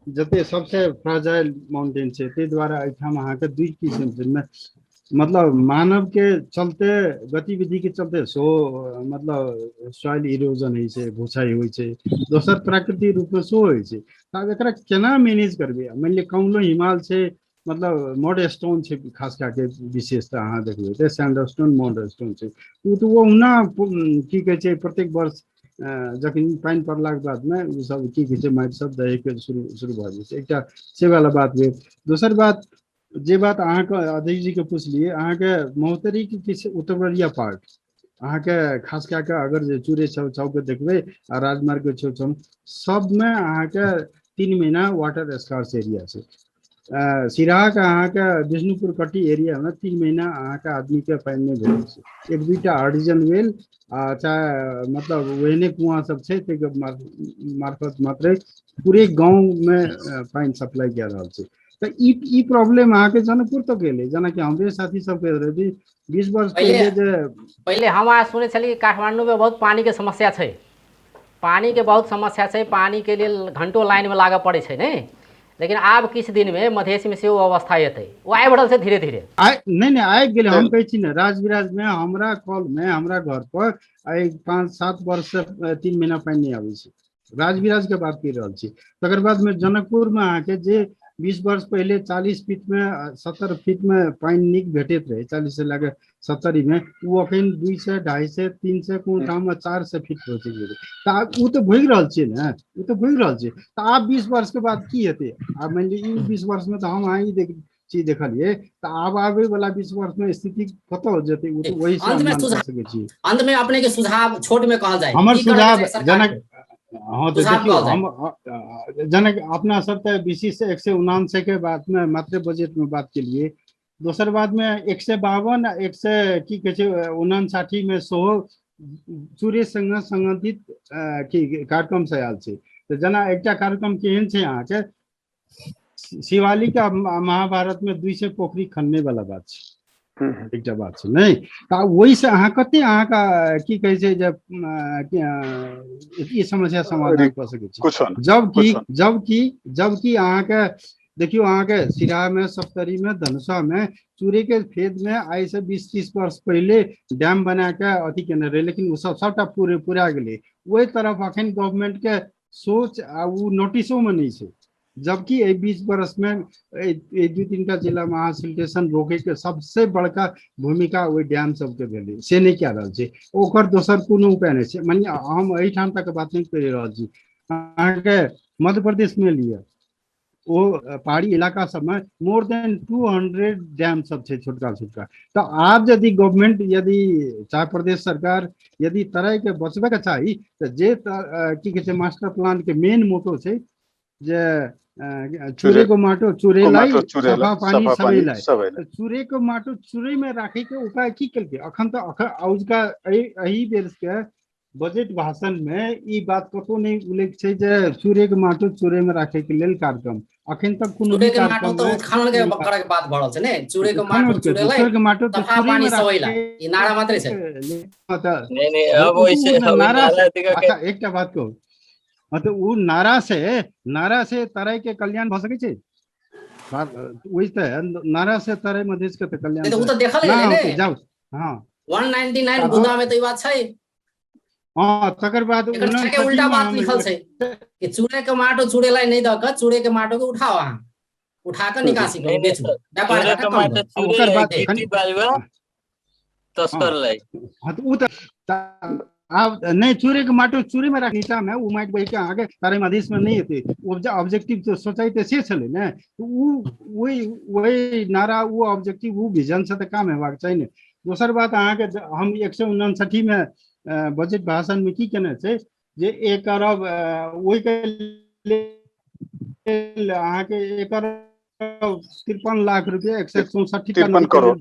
जते सबसे फ्राजाइल माउंटेन छै, ताहि दुआरे एहिठाम अहाँके दुई किसिम छै, मतलब मानव के चलते गतिविधि के चलते सो मतलब सॉइल इरोजन होइ छै, भूसाई होइ छै, दोसर प्राकृतिक रूप में सेहो होइ छै। तऽ आब एकरा केना मैनेज करबै? मानि लिअ कमलो हिमाल छै, मतलब मड स्टोन छै, खास कए के विशेषतः अहाँ देखबै तऽ सैंड स्टोन मड स्टोन छै, ओ तऽ ओहुना की कहै छै प्रत्येक वर्ष जखन पानि पड़लाके बादमे ओ सब की कहै छै माटि सब दहैके शुरू शुरू भऽ जाइ छै। एकटा से वाला बात भेल। दोसर बात जे बात अहाँके अध्यक्ष जी के पुछलियै, अहाँके महोत्तरीके किछु उत्तरवरिया पार्ट अहाँके खास कए कऽ अगर जे चूरे छाउ के देखबै आ राजमार्गके छेउ सबमे अहाँके 3 महीना वाटर स्कार्स एरिया छै। सिराहाके अहाँके विष्णुपुर कट्टी एरियामे 3 महीना अहाँके आदमीके पानि नहि भेटै छै। एक दुईटा आर्टिजन वेल आ चाहे मतलब ओहने कुआँ सब छै ताहिके मार्फत मात्रे पूरे गाँवमे पानि सप्लाई कए रहल छै। तऽ ई प्रॉब्लम अहाँके जनकपुर तक गेलै, जेनाकि हमरे साथी सब कहैत रहै 20 वर्ष पहिले जे पहिले हम अहाँ सुनै छलियै काठमाण्डूमे बहुत पानिके समस्या छै, पानिके बहुत समस्या छै, पानिके लेल घंटो लाइनमे लागऽ पड़ै छै ने, लेकिन आब किछु दिनमे मधेशमे सेहो अवस्था एतै, ओ आबि रहल छै धीरे धीरे। नहि नहि आबि गेलै। हम कहै छी ने राजविराजमे हमरा कलमे हमरा घर पर आइ 5-7 वर्ष से 3 महीना पानि नहि आबै छै, राजविराजके बात कहि रहल छी। तकर बादमे जनकपुरमे अहाँके जे 20 वर्ष पहिले 40 फीटमे 70 फीटमे पानि नीक भेटैत रहै, 40 से लए कऽ 70 मे, ओ अखन 200, 250, 300, कोनो ठाममे 400 फीट पहुँचि गेलै। तऽ आब ओ तऽ भोगि रहल छियै ने, ओ तऽ भोगि रहल छियै। तऽ आब 20 वर्षके बाद की हेतै? आब मानि लिअ ई 20 वर्षमे तऽ हम अहाँ ई देख चीज देखलियै, तऽ आब आबै वाला 20 वर्षमे स्थिति कतऽ जेतै ओ तऽ ओहि से अनुमान कऽ सकै छी। अंत में अपने के सुझाव छोट में कहल जाय। हमर सुझाव जनक, हाँ तऽ देखियौ हम जनक अपना सब तऽ विशेष 179 के बात में मात्र बजट में बात केलिए, दोसर बात में 152 100 की कहै छै 59 में सेहो चूरे संग संबंधित की कार्यक्रम से आयल छै। तऽ जेना एकटा कार्यक्रम केहन छै अहाँके शिवालिक महाभारत में 200 पोखरी खनने वाला बात छै, एकटा बात छै नहि। तऽ ओहिसँ अहाँ कते अहाँके की कहै छै जे ई समस्या समाधान कऽ सकै छी? जबकि अहाँके देखियौ अहाँके सिराहामे, सप्तरीमे, धनुषामे चूरेके फेदमे आइ से 20-30 वर्ष पहिले डैम बना कऽ अथी केने रहै, लेकिन ओ सब सबटा पूरा गेलै। ओहि तरफ अखन गवर्नमेंटके सोच आ ओ नोटिसोमे नहि छै, जबकि एहि 20 वर्षमे एहि 2-3 टा जिलामे अहाँ सिल्टेशन रोकैके सबसे बड़का भूमिका ओहि डैम सबके भेलै, से नहि कए रहल छै। ओकर दोसर कोनो उपाय नहि छै। मानि लिअ हम एहिठाम तक बात नहि करि रहल छी, अहाँके मध्य प्रदेशमे लिअ, ओ पहाड़ी इलाका सबमे मोर देन 200 डैम सब छै छोटका छोटका। तऽ आब यदि गवर्नमेंट यदि चाहे प्रदेश सरकार यदि तराईके बचबैके चाही तऽ जे की कहै छै मास्टर प्लान के मेन मोटो छै जे चूरेको माटो चूरेलाई सफा पानी सबैलाई, चूरेको माटो चूरेमे राखैके उपाय की केलकै? अखन तऽ अखन औजका एहि बेरके बजट भाषण में ई बात कतौ नहि उल्लेख छै जे चूरेके माटो चूरेमे राखैके लेल कार्यक्रम अखन तक कोनो भी चूरे के माटो कार्यक्रम तऽ में उत्खनन के करे के बात भऽ रहल छै ने, चूरे के माटो चूरेलाई चूरेके माटो तऽ सफा पानी सबैलाई, ई नारा मात्रै छै। नहीं नहीं, अब वैसे अब नारा नारा दिखा के अच्छा एकटा बात कहू, मतलब ओ नारा से तराई के कल्याण भऽ सकै छै? बात वही तऽ नारा से तराई मधेश के तऽ कल्याण ओ तऽ देखल ना गेलै होतै, ने। जाउ। हाँ। 199 आब बुदा में तऽ ई बात छै। हँ, तकर बाद एकर छके उल्टा बात लिखल छै कि चूड़े के माटो चूड़ेलाई नहि दऽ कऽ चूड़े के माटो के उठाओ, अहाँ उठा कऽ निकासी करू, बेचू, व्यापार चूड़े घाटा के कम माटो करू। चूड़े ओकर लै, बाद गिट्टी बालुआ तस्कर लै। हँ, तऽ ओ तऽ आब नहि, चूरे के माटो चूरे में राख, नीचा में ओ माटि बहि के अहाँके तारे मधेश में नहि एतै। ऑब्जेक्टिव तऽ सोचाइ तऽ से छलै ने, तऽ ओ ओहि ओहि नारा, ओ ऑब्जेक्टिव, ओ विजन से तऽ काम हेबाक चाही ने। दोसर बात अहाँके हम 159 में बजट भाषण में की केने छै जे 1 अरब ओहिके लेल अहाँके 1 अरब 53 लाख रुपया 164 टा 53 करोड़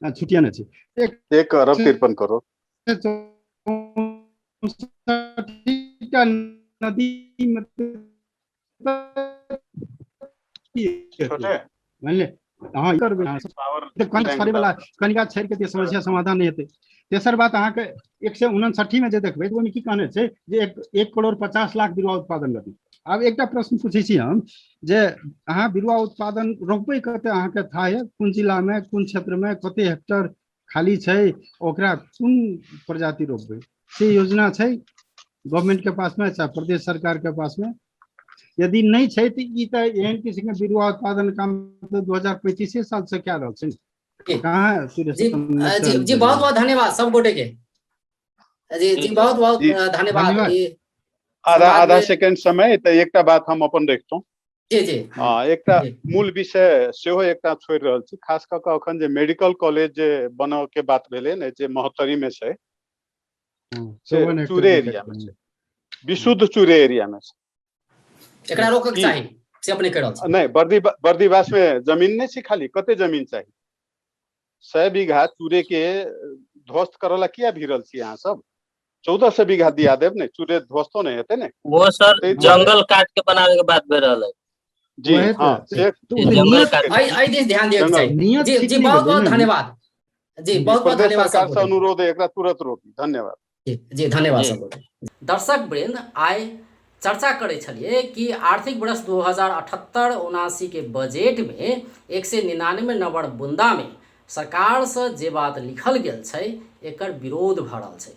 छुटियाने छै। 1 अरब 53 करोड़ 164 टा नदी में मानि हँ करबै कनिका छड़े वाला, कनिका छड़ि के समस्या समाधान नहि हेतै। तेसर बात अहाँके 159 में जे देखबै ओहिमे की कहने छै जे 1 करोड़ 50 लाख बिरुआ उत्पादन करबै। आब एकटा प्रश्न पूछै छी हम जे अहाँ बिरुआ उत्पादन रोपबै कते, अहाँके था है कोन जिलामे कोन क्षेत्रमे कते हेक्टर खाली छै, ओकरा कोन प्रजाति रोपबै, से योजना छै गवर्नमेंट के पास में चाहे प्रदेश सरकार के पास में? यदि नहि छै तऽ ई तऽ एहन किसिम के बिरुआ उत्पादन काम तऽ 2035 साल से कए रहल छै जी। कहाँ? जी जी जी, बहुत बहुत धन्यवाद सब गोटे के। जी जी, बहुत बहुत जी, धन्यवाद। धन्यवाद। ई आधा समाजमे- आधा सेकेंड समय तऽ एकटा बात हम अपन रखतहुँ। जी जी। हँ, एकटा जी। मूल विषय सेहो एकटा छोड़ि रहल छी। खास कऽ कऽ अखन जे मेडिकल कॉलेज जे बनऽ के बात भेलै ने, जे महोत्तरी मे छै, से चूरे एरिया मे छै, विशुद्ध चूरे एरिया मे छै। एकरा रोकक की? चाही से अपने कहि रहल छी? नहि, बर्दी बर्दीवास मे जमीन नहि छै खाली? कते जमीन चाही? 100 बीघा चूरे के ध्वस्त करऽ ला किया भिड़ल छी अहाँ सब? 1400 बीघा दिया देब ने, चूरे ध्वस्तो नहि हेतै ने। वो सर ताहि दुआरे जंगल काट के बनावे के बात भए रहल है। जी वएह तऽ हँ, से तऽ ओ तऽ जंगल नियत काट एहि एहि दिस ध्यान दिअ के जंगल चाही। नियत जी ठीक जी, नहि बहुत भेलै बहुत ने। धन्यवाद जी, बहुत बहुत प्रदेश धन्यवाद सरकार सब से गोटे। अनुरोध है एकरा तुरंत रोकी। धन्यवाद। जी जी, धन्यवाद जी। सब गोटे। दर्शक वृंद, आइ चर्चा करै छलियै कि आर्थिक वर्ष 2078-79 के बजट में 199 नंबर बुंदा में सरकार से जे बात लिखल गेल छै एकर विरोध भऽ रहल छै।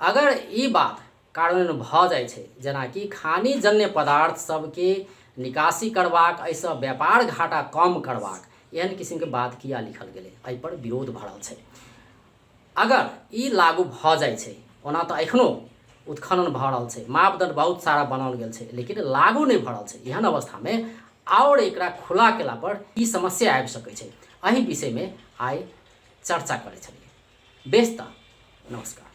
अगर ई बात कार्यान्वयन भऽ जाइ छै, जेनाकि खानिजन्य पदार्थ सबके निकासी करबाक, एहिसँ व्यापार घाटा कम करबाक, एहन किसिमके बात किया लिखल गेलै, एहिपर विरोध भऽ रहल छै। अगर ई लागू भऽ जाइ छै, ओना तऽ एखनो उत्खनन भऽ रहल छै, मापदंड बहुत सारा बनाओल गेल छै, लेकिन लागू नहि भऽ रहल छै, एहन अवस्थामे आओर एकरा खुला केला पर ई समस्या आबि सकै छै। एहि विषयमे आइ चर्चा करै छलियै। बेस तऽ नमस्कार।